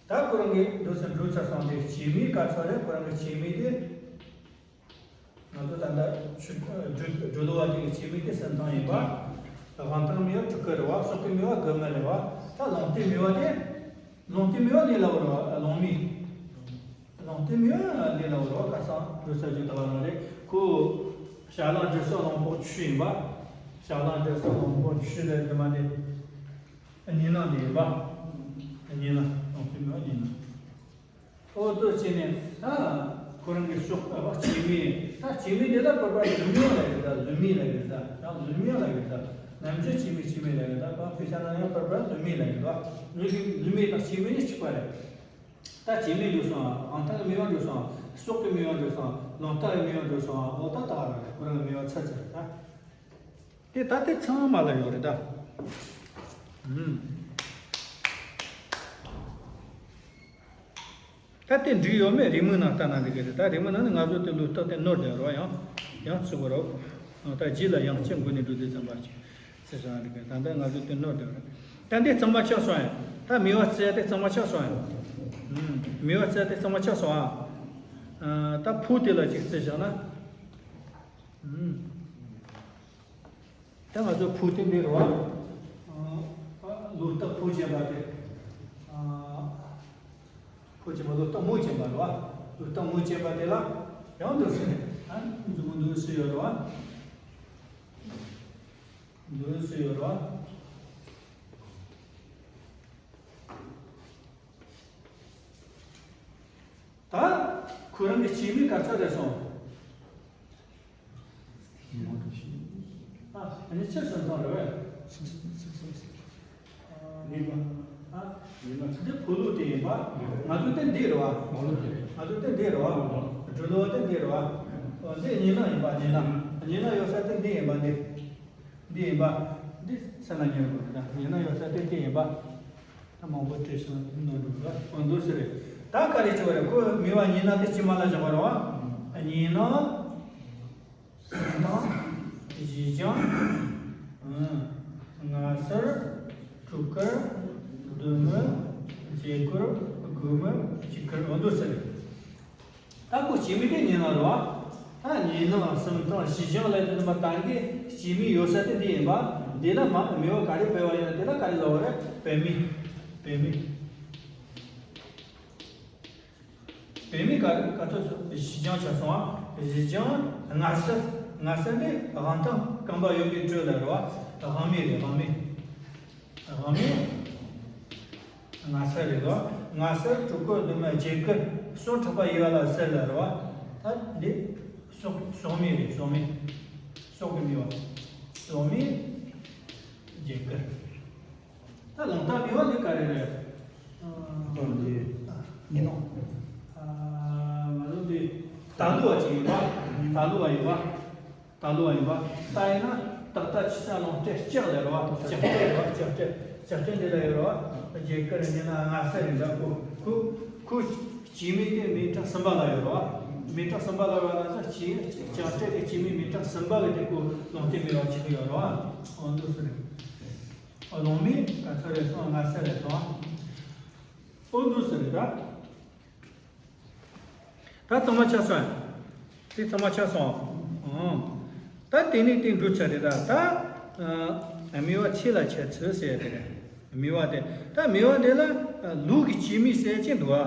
ད་ཁོ་རང་གི་འདུག་སེ་འགྲོ་ཚར་སོང་སྟེ་སྐྱེས་མའི་ག་ཚོད་རེད། ཁོ་རང་གི་སྐྱེས་མ་དེ། ང་ཚོ་ད་ལྟ་ཆུ་སྦྲུལ་སྦྲུལ་ལོ་བ་དེ་གི་སྐྱེས་མ་དེ་གསུམ་ཐང་ཡིན་པ། དབང་ཐང་མེད་པ་སྤྲུལ་སྐུ་རེད་བ། སྲོག་གི་མེད་པ་དགུ་མ་རེད་བ། ད་ལུང་བསྟན་མེད་པ་དེ། ལུང་བསྟན་མེད་པ་ལས་སླ་བོ་རེད་བ། ལུང་མེད། ལུང་བསྟན་མེད་པ་ལས་སླ་བོ་རེད་བ། ཁ་སང་འགྲོ་ས་ཅིག་ད་ག་རང་རེད། ཁོ་ཞྭ་གླང་སྦྲུལ་གསུམ་གླང་པོ་ཆུ་ཡིན་པ། ཞྭ་གླང་སྦྲུལ་གསུམ་གླང་པོ་ཆུ་ལས་དེ་མ་དེ། གཉིས་སྣང་དེ་ཡིན་པ། གཉིས་སྣང་། ལུང་བསྟན་མེད་པ་གཉིས་སྣང་། འོ་དོ་བྱས་ནས་ད་ཁོ་རང་གི་སྲོག་ཨ་སྐྱེས་མ། ད་སྐྱེས་མ་དེ་ལ་བོད་པ་ལུས་མེད་ལབ་ཡོད་ད། ལུས་མེད་ལབ་ཡོད་ད། ཡང་ལུས་མེད་ལབ་ཡོད་ད། ནམ་རྒྱུན་སྐྱེས་མ་སྐྱེས་མ་ལབ་ཡོད་ད། གང་དཔེ་ཆ་ནང་ཡང་བོད་པ་ལུས་མེད་ལབ་ཡོད་ད། ལུས་ཀྱི་ལུས་མེད་དང་སྐྱེས་མ་གཉིས་གཅིག་པ་རེད། ད་སྐྱེས་མ་འགྲོ་སོང་། དབང་ཐང་གི་མེད་པ་འགྲོ་སོང་། སྲོག་གི་མེད་པ་འགྲོ་སོང་། ལུང་རྟགས་གི་མེད་པ་འགྲོ་སོང་། འོ་ད་ད་ག་རང་རེད། ཁོ་རང་གི་མེད་པ་ཚར་ཚར་རེད་ད། དེ་ད་དེ་ཚང་མ་ལ་ཡོད་རེད་ད། ཨུམ། ད་དེ་འགྲིག་ཡོད་མེད་རེའུ་མིག་ནང་ལྟ་ན་འགྲིག་གི་རེད། ད་རེའུ་མིག་ནང་ནས་ང་ཚོ་དེ་ལུས་རྟགས་དེ་ནོར་བསྡད་རོགས། ཡང་ཡང་བརྩི་དགོས་རོགས། ད་རྗེས་ལ་ཡང་བསྐྱར་འགོ་ནས་འགྲོ་དུས་ཙམ་པ་ཅིག་བརྩི་བཞག་འགྲིག་གི། ད་ལྟ་ང་ཚོ་དེ་ནོར་བསྡད་རེད། ད་འདི་གཙང་མ་ཆགས་སོང་ཡ། ད་མེད་པ་བརྩི་ཡ་དེ་གཙང་མ་ཆགས་སོང་ཡ། ཨུམ། མེད་པ་བརྩི་ཡ་དེ་གཙང་མ་ཆགས་སོང་ཨ། ད་ཕོ་དེ་ལ་ཅིག་བརྩི་བཞག་ན། ཨུམ། ད་ང་ཚོ་ཕོ་དེ་འདི་རེད་བ། ལོ་རྟགས་ཕོ་ཅན་པ་དེ། ཕོ་ཅན་པ་ལོ་རྟགས་མོ་ཅན་པ་རེད་བ། ལོ་རྟགས་མོ་ཅན་པ་དེ་ལ་ཡང་འདུག་ཟེར་ནས། ཨ་མཛུབ་མོ་འདུག་ཟེར་ཡོད་རེད་བ། འདུག་ཟེར་ཡོད་རེད་བ། ད་ཁོ་རང་གི་སྐྱེས་མིང་ག་ཚོད་རེད་སོང་། ཨ་ནི་ཆེ་སོང་ཐང་རེད་བས། ཉི་མ། ཨ་ཉི་མ། འདི་ཕོ་ལོ་དེ་ཡིན་པ། ང་ཚོ་དེ་འདི་རེད་བ། ང་ཚོ་དེ་འདི་རེད་བ། འབྲི་ལོ་དེ་འདི་རེད་བ། འདི་ཉི་མ་ཡིན་པ། ཉི་མ། ཉི་མ་ཡོད་ས་དེ་འདི་ཡིན་པ། འདི། འདི་ཡིན་པ། འདི་སེམས་ལ་ཉར་དགོས་རེད། ད་ཉི་མ་ཡོད་ས་དེ་འདི་ཡིན་པ། ད་མང་པོ་བྲིས་སོང་ནོར་འགྲོ་ར། འོ་འདུག་ཟེར་རེད། ད་ག་རེ་བྱས་པ་རེད། ཁོ་མི་བ་ཉི་མ་དེ་དཀྱིལ་མ་ལ་བཞག་པ་རེད་བ། ཉི་མ། སུམ་སྟོང་། བཞི་བརྒྱ། ལྔ་སེར། དྲུག་དཀར། བདུན་མི། བརྒྱད་དཀར། དགུ་མི། གཅིག་དཀར། འོ་འདུག་ཟེར་རེད། ད་ཁོ་སྐྱེས་མིང་དེ་ཉི་མ་རེད་བ། ད་ཉི་མ་སུམ་སྟོང་། བཞི་བརྒྱ་ལ་དེ་ནི་མ་ད་གི་སྐྱེས་མིང་ཡོད་ས་དེ་འདི་ཡིན་པ། འདི་ལ་མ་མི་བ་ག་རེ་བོས་པ་ཡིན་ན་དེ་ལ་ག་རེ་ལབ་པ་རེད། བོད་མིང་། བོད་མིང་། བོད་མིང་ག་རེ་ག་ཚོད་བཞི་བརྒྱ་ཆགས་སོང་བ། བཞི་བརྒྱ། ལྔ་སེར། ལྔ་སེར་ནི་དབང་ཐང་རྐང་པ་ཡོད་པའི་སྤྲོས་ལ་རེད་བ། དབང་མིང་རེད། དབང་མིང་། དབང་མིང་། ལྔ་སེར་རེད་དོ། ལྔ་སེར། དྲུག་དཀར། བདུན་མི། བརྒྱད་དཀར། གསུམ་ཕྲག་པ་ཡོད་ལ་སེར་ལ་རེད་བ། ད་འདི་སྲོག་སྲོག་མིང་རེད། སྲོག་མིང་། སྲོག་གི་མིང་བ། སྲོག་མིང་། བརྒྱད་དཀར། ད་ལུང་རྟགས་མིང་བ་འདི་ག་རེ་རེད། ཨ་ཉི་མ། ཨ་ང་ཚོ་འདི་ད་ལུ་བ་ཅིག་ཡོད་པ། ད་ལུ་བ་ཡོད་པ། ད་ལོ་བ་ཡིན་པ། ད་ཡིན་ན་ཏག་ཏག་ཕྱི་ས་ལོང་སྤྲད་ལྕགས་ལ་རེད་བ། ལྕགས་སྤྲད་རེད་བ། ལྕགས་སྤྲད། ལྕགས་སྤྲད་འདི་ལ་ཡོད་རེད་བ། བརྒྱད་དཀར་ཉི་མ་ལྔ་སེར་རེད་འདྲ། ཁོ་ཁོ་ཁོ་སྐྱེས་མིང་དེ་མིང་གྲངས་གསུམ་པ་ལ་ཡོད་རེད་བ། མིང་གྲངས་གསུམ་པ་ལ་ཡོད་རེད་ན་ས་སྐྱེས་ལྕགས་སྤྲད་ཀྱི་སྐྱེས་མིང་མིང་གྲངས་གསུམ་པ་གི་དེ་ཁོ་ལོང་སྤྲད་མེད་པ་ཆགས་ཀྱི་ཡོད་རེད་བ། འོ་འདུག་སེ་རེད། འོ་ལོང་མིང་ག་ཚོད་རེད་སོང་། ལྔ་སེར་རེད་སོང་། འོ་འདུག་སེ་རེད་ད། ད་གཙང་མ་ཆགས་སོང་། དེ་གཙང་མ་ཆགས་སོང་། ཨང་། ད་དེ་ནས་དེ་འགྲོ་ཚར་རེད་ད། ད་ཨ་མི་བ་ཚེ་ལ་འཆད་ཚུལ་ཟེར་དེ་རེད། མི་བ་དེ། ད་མི་བ་དེ་ལ་ལུག་གི་སྐྱེས་མིང་ཟེར་གྱི་འདུག་ཨ།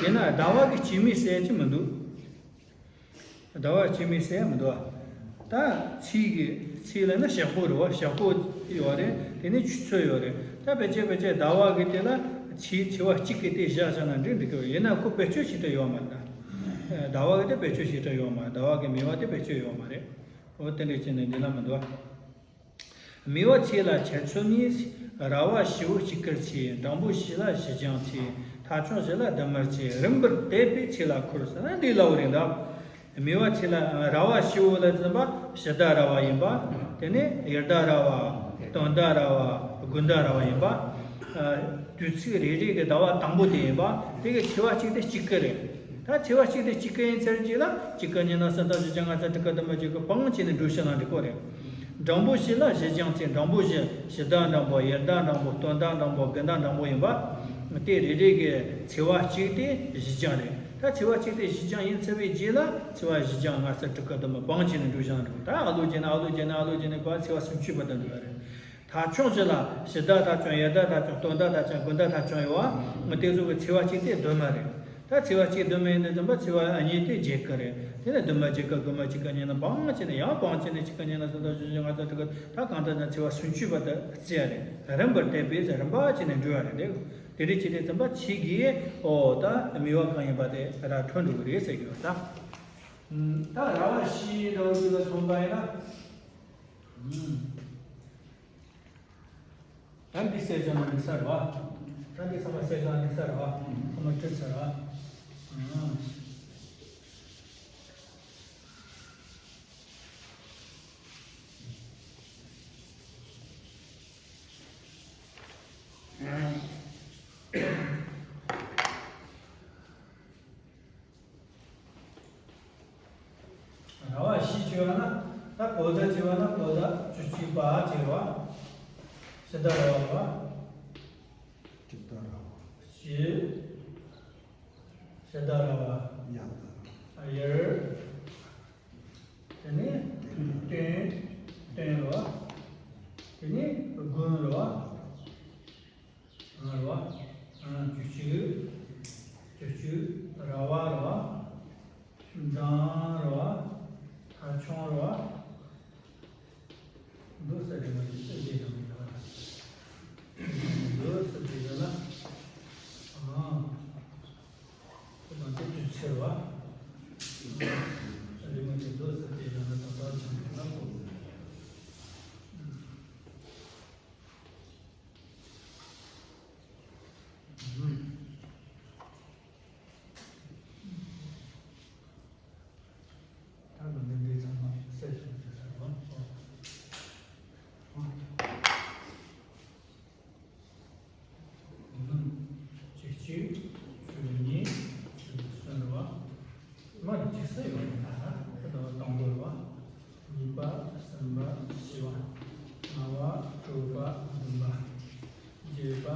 དེ་ན་ཟླ་བ་གི་སྐྱེས་མིང་ཟེར་གྱི་མི་འདུག་ཟླ་བ་སྐྱེས་མིང་ཟེར་མི་འདུག་ཨ། ད་ཚེས་ཀྱི་ཚེས་ལ་ན་ཞག་པོ་རེད་བ། ཞག་པོ་ཡོད་རེད། དེ་ནས་ཆུ་ཚོད་ཡོད་རེད། ད་ཕལ་ཆེར་ཕལ་ཆེར་ཟླ་བ་གི་དེ་ལ་ཚེས་ཚེས་པ་གཅིག་གི་དེ་བཞག་བཞག་ན་འགྲིག་འགྲིག་གི་ཡོད། ཡིན་ན་ཁོ་བེད་སྤྱོད་བྱེད་སྲོལ་ཡོད་མ་རེད་ད། ཟླ་བ་གི་དེ་བེད་སྤྱོད་བྱེད་སྲོལ་ཡོད་མ་རེད། ཟླ་བ་གི་མི་བ་དེ་བེད་སྤྱོད་ཡོད་མ་རེད། འོ་དེ་འདྲ་བྱས་ནས་འདི་ལ་མི་འདུག་ཨ། མི་བ་ཚེ་ལ་འཆད་ཚུལ་ནི། ར་བ་བྱི་བོ་གཅིག་དཀར་ཚེ། སྦྲང་བུ་བྱི་ལ་བཞི་ལྗང་ཚེ། ཐ་ཆུང་བཞི་ལ་བདུན་དམར་ཚེ། རིམ་པར་བསྡེབས་པས་ཚེ་ལ་ཁོར་ཟེར་ན་འདི་ལ་འོ་རེད་འདུག་མི་བ་ཚེ་ལ་ར་བ་བྱི་བོ་ལ་འཛིན་པ་ཕྱི་ཟླ་ར་བ་ཡིན་པ། དེ་ནས་དབྱར་ཟླ་ར་བ། སྟོན་ཟླ་ར་བ། དགུན་ཟླ་ར་བ་ཡིན་པ། དུས་ཚིགས་རེ་རེ་གི་ཟླ་བ་དང་པོ་དེ་ཡིན་པ། དེ་གི་ཚེས་པ་གཅིག་དེ་གཅིག་དཀར་རེད། ད་ཚེས་པ་གཅིག་དེ་གཅིག་དཀར་ཡིན་ཚར་རྗེས་ལ་གཅིག་དཀར་ཉི་མ་སུམ་སྟོང་བཞི་བརྒྱ་ལྔ་བརྒྱ་དྲུག་དཀར་བདུན་པ་བརྒྱད་དཀར་སྤང་བྱས་ནས་འགྲོ་ཕྱི་ནང་འགྲིག་གོ་རེད། སྦྲང་བུ་བྱི་ལ་བཞི་ལྗང་ཚེ། སྦྲང་བུ་བཞི། ཕྱི་ཟླ་འབྲིང་པོ། དབྱར་ཟླ་འབྲིང་པོ། སྟོན་ཟླ་འབྲིང་པོ། དགུན་ཟླ་འབྲིང་པོ་ཡིན་པ། དེ་རེ་རེ་གི་ཚེས་པ་གཅིག་དེ་བཞི་ལྗང་རེད། ད་ཚེས་པ་གཅིག་དེ་བཞི་ལྗང་ཡིན་ཚར་བའི་རྗེས་ལ་ཚེས་པ་བཞི་ལྗང་ལྔ་སེར་དྲུག་དཀར་བདུན་པ་སྤང་བྱས་ནས་འགྲོ་ཕྱི་ནང་འགྲོ། ད་ཨ་ལོ་བྱས་ན་ཨ་ལོ་བྱས་ན་ཨ་ལོ་བྱས་ནས་གོ་ཚེས་པ་སུམ་ཅུ་བར་དུ་འགྲོ་ཡ་རེད། ཐ་ཆུང་བཞི་ལ་ཕྱི་ཟླ་ཐ་ཆུང་། དབྱར་ཟླ་ཐ་ཆུང་། སྟོན་ཟླ་ཐ་ཆུང་། དགུན་ཟླ་ཐ་ཆུང་ཡོད་བ། དེ་ཚོ་གི་ཚེས་པ་གཅིག་དེ་བདུན་མ་རེད། ད་ཚེས་པ་གཅིག་བདུན་མ་ཡིན་དུས་ཙམ་པ་ཚེས་པ་གཉིས་དེ་བརྒྱད་དཀར་རེད། དེ་ནས་བདུན་མ་བརྒྱད་དཀར། དགུ་མ་གཅིག་དཀར་ཉི་མ་སྤང་བྱས་ནས་ཡང་སྤང་བྱས་ནས་གཅིག་དཀར་ཉི་མ་སུམ་སྟོང་བཞི་བརྒྱ་ལྔ་བརྒྱ་དྲུག་དཀར། ད་གང་ལྟར་ན་ཚེས་པ་སུམ་ཅུ་བར་དུ་བརྩི་ཡ་རེད། རིམ་པར་བསྡེབས་པས་རིམ་པ་བྱས་ནས་འགྲོ་ཡ་རེད། དེ་འདྲ་བྱས་དུས་ཙམ་པ་ཚེས་ཀྱི་ཨོ་ད་མི་བ་གང་ཡིན་པ་དེ་ར་འཕྲོད་འགྲོ་གི་རེད་ཟེར་གྱི་ཡོད་ད། ད་ར་བ་བྱི་འདྲ་བོ་ཞིག་ལ་མཚོན་པ་ཡིན་ན། ད་འདི་གསལ་བྱ་ན་འགྲིག་ས་རེད་བ། ད་འདི་ཚང་མ་གསལ་བྱ་ན་འགྲིག་ས་རེད་བ། ཚང་མ་འགྲིག་ས་རེད་བ། ར་བ་བྱི་བྱས་པ་ན། ད་བོད་ཟླ་བྱས་པ་ན་བོད་ཟླ་བཅུ་གཅིག་པ་བྱས་པ། ཕྱི་ཟླ་ར་བ་བ། དྲུག་ཟླ་ར་བ། བཞི། ཕྱི་ཟླ་ར་བ། དབྱར་ཟླ། དབྱར། དེ་ནས་སྟོན། སྟོན་ར་བ། བ། ལྔ་བ། དྲུག་པ། བདུན་པ། བརྒྱད་པ།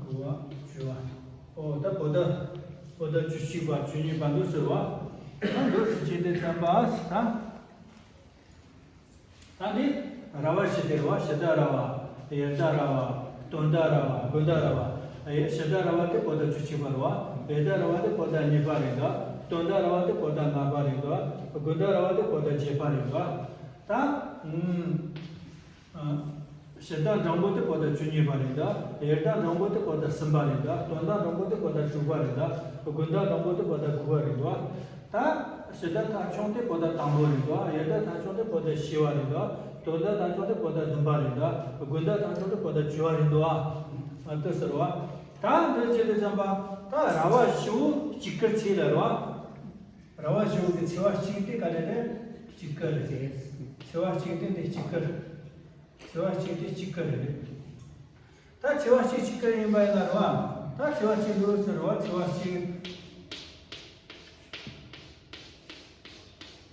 དགུ་བ། བཅུ་བ། ཨོ་ད་བོད་ཟླ། བོད་ཟླ་བཅུ་གཅིག་པ། བཅུ་གཉིས་པ་འདུག་ཟེར་བ། ད་འདུག་ཟེར་བྱས་ཏེ་བརྩམས་པ་ད། ད་ནི་ར་བ་བཞི་དེ་རེད་བ། ཕྱི་ཟླ་ར་བ། ཡར་ཟླ་ར་བ། སྟོན་ཟླ་ར་བ། དགུན་ཟླ་ར་བ། ཨེ་ཕྱི་ཟླ་ར་བ་དེ་བོད་ཟླ་བཅུ་གཅིག་པ་རེད་བ། ཡར་ཟླ་ར་བ་དེ་བོད་ཟླ་གཉིས་པ་རེད་འདུག་སྟོན་ཟླ་ར་བ་དེ་བོད་ཟླ་ལྔ་པ་རེད་འདུག་དགུན་ཟླ་ར་བ་དེ་བོད་ཟླ་བརྒྱད་པ་རེད་འདུག་ད་ཨུམ། ཕྱི་ཟླ་འབྲིང་པོ་དེ་བོད་ཟླ་བཅུ་གཉིས་པ་རེད་འདུག་ཡར་ཟླ་འབྲིང་པོ་དེ་བོད་ཟླ་གསུམ་པ་རེད་འདུག་སྟོན་ཟླ་འབྲིང་པོ་དེ་བོད་ཟླ་དྲུག་པ་རེད་འདུག་དགུན་ཟླ་འབྲིང་པོ་དེ་བོད་ཟླ་དགུ་པ་རེད་འདུག་ད་ཕྱི་ཟླ་ཐ་ཆུང་དེ་བོད་ཟླ་དང་པོ་རེད་འདུག་ཡར་ཟླ་ཐ་ཆུང་དེ་བོད་ཟླ་བཞི་པ་རེད་འདུག་སྟོན་ཟླ་ཐ་ཆུང་དེ་བོད་ཟླ་བདུན་པ་རེད་འདུག་དགུན་ཟླ་ཐ་ཆུང་དེ་བོད་ཟླ་བཅུ་པ་རེད་འདུག་ཨ་དེ་ཟེར་བ། ད་འདི་བྱེད་དུ་བརྩམས་པ། ད་ར་བ་བཞི་བོ་གཅིག་ཀར་ཚེས་ལ་རེད་བ། ར་བ་བཞི་བོ་གི་ཚེས་པ་གཅིག་དེ་ག་རེ་རེད། གཅིག་ཀར་རེད། ཚེས་པ་གཅིག་དེ་འདི་གཅིག་ཀར། ཚེས་པ་གཅིག་དེ་གཅིག་ཀར་རེད། ད་ཚེས་པ་གཅིག་གཅིག་ཀར་ཡིན་པ་ཡིན་ན་རེད་བ། ད་ཚེས་པ་གཅིག་འདུག་ཟེར་བ། ཚེས་པ་གཅིག་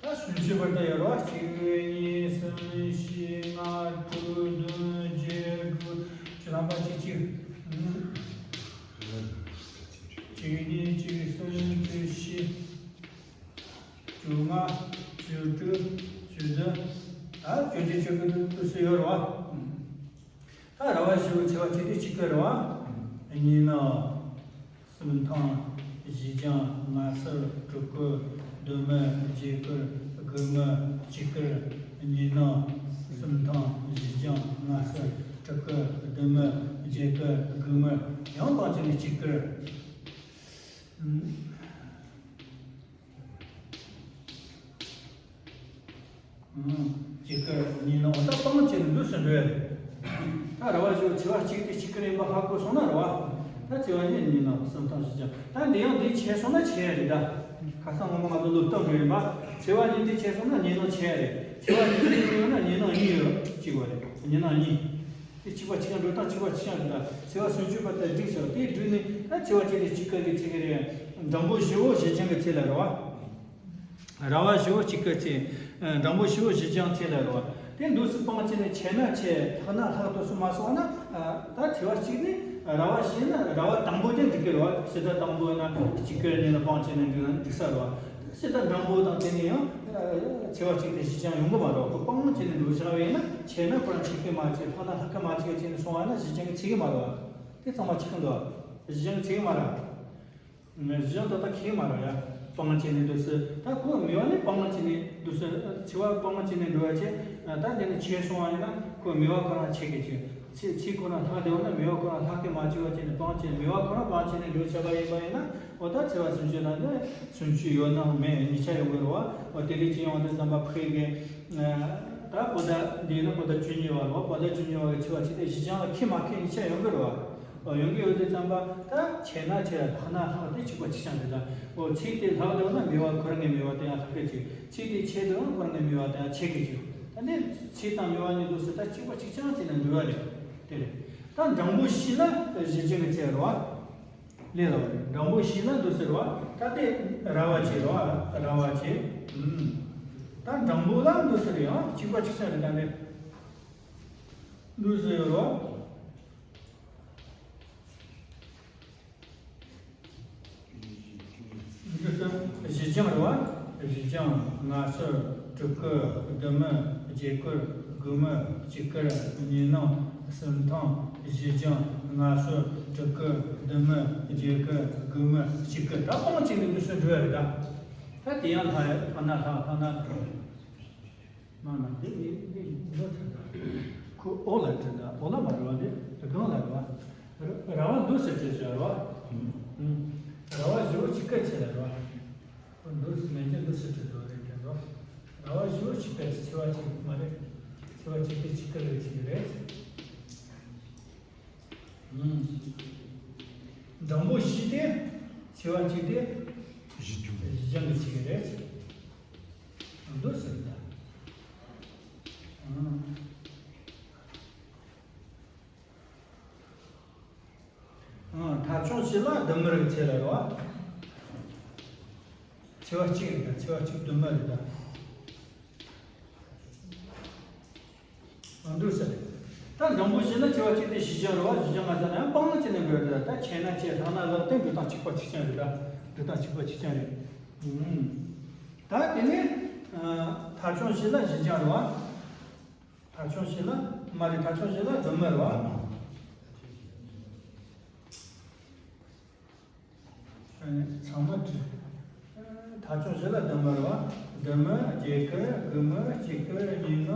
ད་སུམ་ཅུ་བར་དུ་ཡོད་རེད་བ། གཅིག་གཉིས་གསུམ་བཞི་ལྔ་དྲུག་བདུན་བརྒྱད་དགུ་བཅུ། ཐམ་པ་གཅིག་གཅིག་གཅིག་གཉིས་གཅིག་གསུམ་བཅུ་བཞི། བཅོ་ལྔ། བཅུ་དྲུག་བཅུ་བདུན། ད་བཅུ་གཅིག་བཅུ་དགུ་དུ་སུ་ཡོད་རེད་བ། ད་ར་བ་བཞི་བོ་ཚེས་པ་གཅིག་དེ་གཅིག་ཀར་རེད་བ། གཉིས་ནི་གསུམ་ཐེངས་བཞི་བརྒྱ་ལྔ་བཅུ་དྲུག་ཀར་བདུན་མི་བརྒྱད་ཀར་དགུ་མི་གཅིག་ཀར། གཉིས་ནི་གསུམ་ཐེངས་བཞི་བརྒྱ་ལྔ་བཅུ་དྲུག་ཀར་བདུན་མི་བརྒྱད་ཀར་དགུ་མི་ཡང་སྤང་བྱས་ནས་གཅིག་ཀར། གཅིག་ཀར་གཉིས་ནི། འོ་ད་སྤང་བྱས་ནས་འདུག་སེ་འགྲོ་ཡ་རེད། ད་ར་བ་བཞི་བོ་ཚེས་པ་གཅིག་དེ་གཅིག་ཀར་ཡིན་པ་ཧ་གོ་སོང་ན་རེད་བ། ད་ཚེས་པ་གཉིས་གཉིས་ནི་གསུམ་ཐེངས་བཞི་བརྒྱ། ད་འདི་ཡང་འདི་ཆད་སོང་ན་ཆད་ཡ་རེད་ད། ཁ་སང་སྔོན་མ་ང་ཚོ་སློབ་སྟོན་འགྲོ་ཡིན་པ། ཚེས་པ་གཉིས་འདི་ཆད་སོང་ན་གཉིས་ནི་ཆད་ཡ་རེད། ཚེས་པ་གཉིས་འདི་ཡོད་ན་གཉིས་ནི་གཉིས་ཡོད་གཅིག་པ་རེད། གཉིས་ནི་གཉིས། དེ་གཅིག་པ་གཅིག་རྐྱང་འགྲོ་སྟངས་གཅིག་པ་གཅིག་རྐྱང་རེད་ད། ཚེས་པ་སུམ་ཅུ་པ་དེ་བསྒྲིགས་ཤག་དེ་བསྒྲིགས་ནས་ད་ཚེས་པ་གཅིག་དེ་གཅིག་ཀ་གི་ཚེས་ཀྱི་རེད། འབྲིང་པོ་བཞི་བོ་བཞི་ལྗང་གི་ཚེས་ལ་རེད་བ། ར་བ་བཞི་བོ་གཅིག་ཀ་ཚེས། འབྲིང་པོ་བཞི་བོ་བཞི་ལྗང་ཚེས་ལ་རེད་བ། དེ་འདུག་སེ་སྤང་བྱས་ནས་ཆད་ན་ཆད། ལྷག་ན་ལྷག་འདུག་སེ་མ་སོང་ན། ད་ཚེས་པ་གཅིག་ནི་ར་བ་བཞི་ན་ར་བ་དང་པོ་དེ་འགྲིག་གི་རེད་བ། ཕྱི་ཟླ་དང་པོ་ཡིན་ན་གཅིག་ཀ་ནས་ན་སྤང་བྱས་ནས་འགྲིག་ན་འགྲིག་ས་རེད་བ། ཕྱི་ཟླ་འབྲིང་པོ་དང་དེ་ནས་ཡང་ཚེས་པ་གཅིག་དེ་བཞི་ལྗང་ཡོང་གི་མ་རེད་བ། ཁོ་སྤང་བྱས་ནས་འགྲོ་བཞག་པ་ཡིན་ན། ཆད་ན་ཁོ་རང་ཆད་གི་མ་ཆད། ལྷག་ན་ལྷག་གི་མ་ཆད་བྱས་ནས་སོང་བ་ན་བཞི་ལྗང་གི་ཚེས་གི་མ་རེད་བ། དེ་ཚང་མ་ཆགས་འདུག་བཞི་ལྗང་ཚིག་མ་ར། བཞི་ལྗང་ད་ལྟ་ཁེགས་མ་ར་ཡ། སྤང་བྱས་ནས་འདུག་སེ། ད་ཁོ་མི་བ་ནི་སྤང་བྱས་ནས་འདུག་སེ། ཚེས་པ་སྤང་བྱས་ནས་འགྲོ་བ་བྱས། ད་དེ་ནི་ཆད་སོང་བ་ཡིན་ན་ཁོ་མི་བ་ཁོ་རང་ཆད་ཀྱི་ཆེ། ཚེས་ཚེས་ཁོ་རང་ལྷག་བསྡད་པ་ན་མི་བ་ཁོ་རང་ལྷག་གི་མ་བྱས་པ་བྱས་ནས་སྤང་བྱས། མི་བ་ཁོ་རང་སྤང་བྱས་ནས་འགྲོ་བྱས་པ་ཡིན་པ་ཡིན་ན། འོ་ད་ཚེས་པ་སུམ་ཅུ་ནང་ནས་སུམ་ཅུ་ཡོད་ནའང་མེད་གཉིས་ཆ་ཡོང་གི་རེད་བ། འོ་དེ་རིགས་ཅི་ཡོང་དུས་ཙམ་པ་ཕ་གི། ད་བོད་ཟླ་འདི་ནི་བོད་ཟླ་བཅུ་གཉིས་པ་རེད་བ། བོད་ཟླ་བཅུ་གཉིས་པ་གི་ཚེས་པ་གཅིག་དེ་བཞི་ལྗང་ལ་ཁེགས་མ་ཁེགས་གཉིས་ཆ་ཡོང་གི་རེད་བ། ཡོང་གི་ཡོད་དུས་ཙམ་པ་ད་ཆད་ན་ཆད། ལྷག་ན་ལྷག། དེ་གཅིག་པ་གཅིག་རྐྱང་རེད་ད། འོ་ཚིག་དེ་ལྷག་བསྡད་པ་ན་མི་བ་ཁོ་རང་གི་མི་བ་དེ་ཡང་ལྷག་གི་ཆེ། ཚིག་དེ་ཆད་བསྡད་པ་ན་ཁོ་རང་གི་མི་བ་དེ་ཡང་ཆད་གི་ཆེ། ད་ནི་ཚིག་དང་མི་བ་གཉིས་འདུག་སེ་ད་གཅིག་པ་གཅིག་རྐྱང་བྱས་ནས་འགྲོ་བ་རེད། དེ་རེད། ད་འབྲིང་པོ་བཞི་ལ་བཞི་ལྗང་གི་ཚེས་རེད་བ། ལས་ལ་བ་རེད། འབྲིང་པོ་བཞི་ལ་འདུག་སེ་རེད་བ། ད་དེ་ར་བ་བྱས་རེད་བ། ར་བ་བྱས། ད་འབྲིང་པོ་ལ་འདུག་སེ་རེད་ཡང་གཅིག་པ་གཅིག་རྐྱང་རེད། ད་ནི་འདུག་སེ་ཡོད་རེད་བ། འདི་ཚོ་བཞི་ལྗང་རེད་བ། བཞི་ལྗང་། ལྔ་སོར། དྲུག་སྐུར། བདུན་མི། བརྒྱད་སྐུར། དགུ་མི། གཅིག་སྐུར། གཉིས་ནི། གསུམ་ཐེངས་བཞི་ལྗང་། ལྔ་སོར། དྲུག་སྐུར། བདུན་མི། བརྒྱད་སྐུར། དགུ་མི། གཅིག་སྐུར། ད་སྤང་བྱས་ནས་འདུག་སེ་འགྲོ་ཡ་རེད་ད། ད་དེ་ཡང་ལྷག་ཡ། ལྷག་ན་ལྷག་ལྷག་ན། མ་མ་འདི་འདི་འདི་ལོ་ཚོད་ད། ཁོ་ཨོ་ལ་བྲིས་ད། ཨོ་ལ་མ་རེད་བ། འདི་སྒང་ལ་རེད་བ། ར་བ་འདུག་སེ་བྲིས་བྱས་རེད་བ། ར་བ་བཞི་བོ་གཅིག་ཀ་ཚེས་ལ་རེད་བ། ཁོ་འདུག་སེ་མེད་ཀྱང་འདུག་སེ་བྲིས་འདུག་རེད་དྲན་འདུག་ར་བ་བཞི་བོ་གཅིག་ཀ་ཚེས། ཚེས་པ་གཅིག་མ་རེད། ཚེས་པ་གཅིག་དེ་གཅིག་ཀ་རེད་ཟེར་གྱི་རེད། འབྲིང་པོ་བཞི་དེ་ཚེས་པ་གཅིག་དེ་བཞི་ལྗང་གི་ཚེས་རེད། འདུག་སེ་ད། ཐ་ཆུང་བཞི་ལ་བདུན་མི་རེད། ཚེས་ལ་རེད་བ། ཚེས་པ་གཅིག་རེད་ད། ཚེས་པ་གཅིག་བདུན་མི་རེད་ད། འདུག་ཟེར། ད་འགྲེང་བུ་བཞི་ལ་ཆེ་བ་གཅིག་དེ་བཞི་ལྕང་རེད་བ། བཞི་ལྕང་ང་ཚོ་ན་ཡང་སྤང་ལ་ཅི་ནས་འགོས་རེད། ད་ཆེ་ན་ཆེ་ལྷག་ན་ལྷག་སྟེ་འགྲོ་སྟངས་གཅིག་པ་གཅིག་རྐྱང་རེད། ད་འགྲོ་སྟངས་གཅིག་པ་གཅིག་རྐྱང་རེད། ད་དེ་ནས་ཐ་ཆུང་བཞི་ལ་བཞི་ལྕང་རེད་བ། ཐ་ཆུང་བཞི་ལ་མ་རེད། ཐ་ཆུང་བཞི་ལ་བདུན་མ་རེད་བ། ཚང་མ་བྲིས། ཐ་ཆུང་བཞི་ལ་བདུན་མ་རེད་བ། བདུན་མ་བརྒྱད་དཀར་དགུ་མ་གཅིག་དཀར་གཉིས་ནག་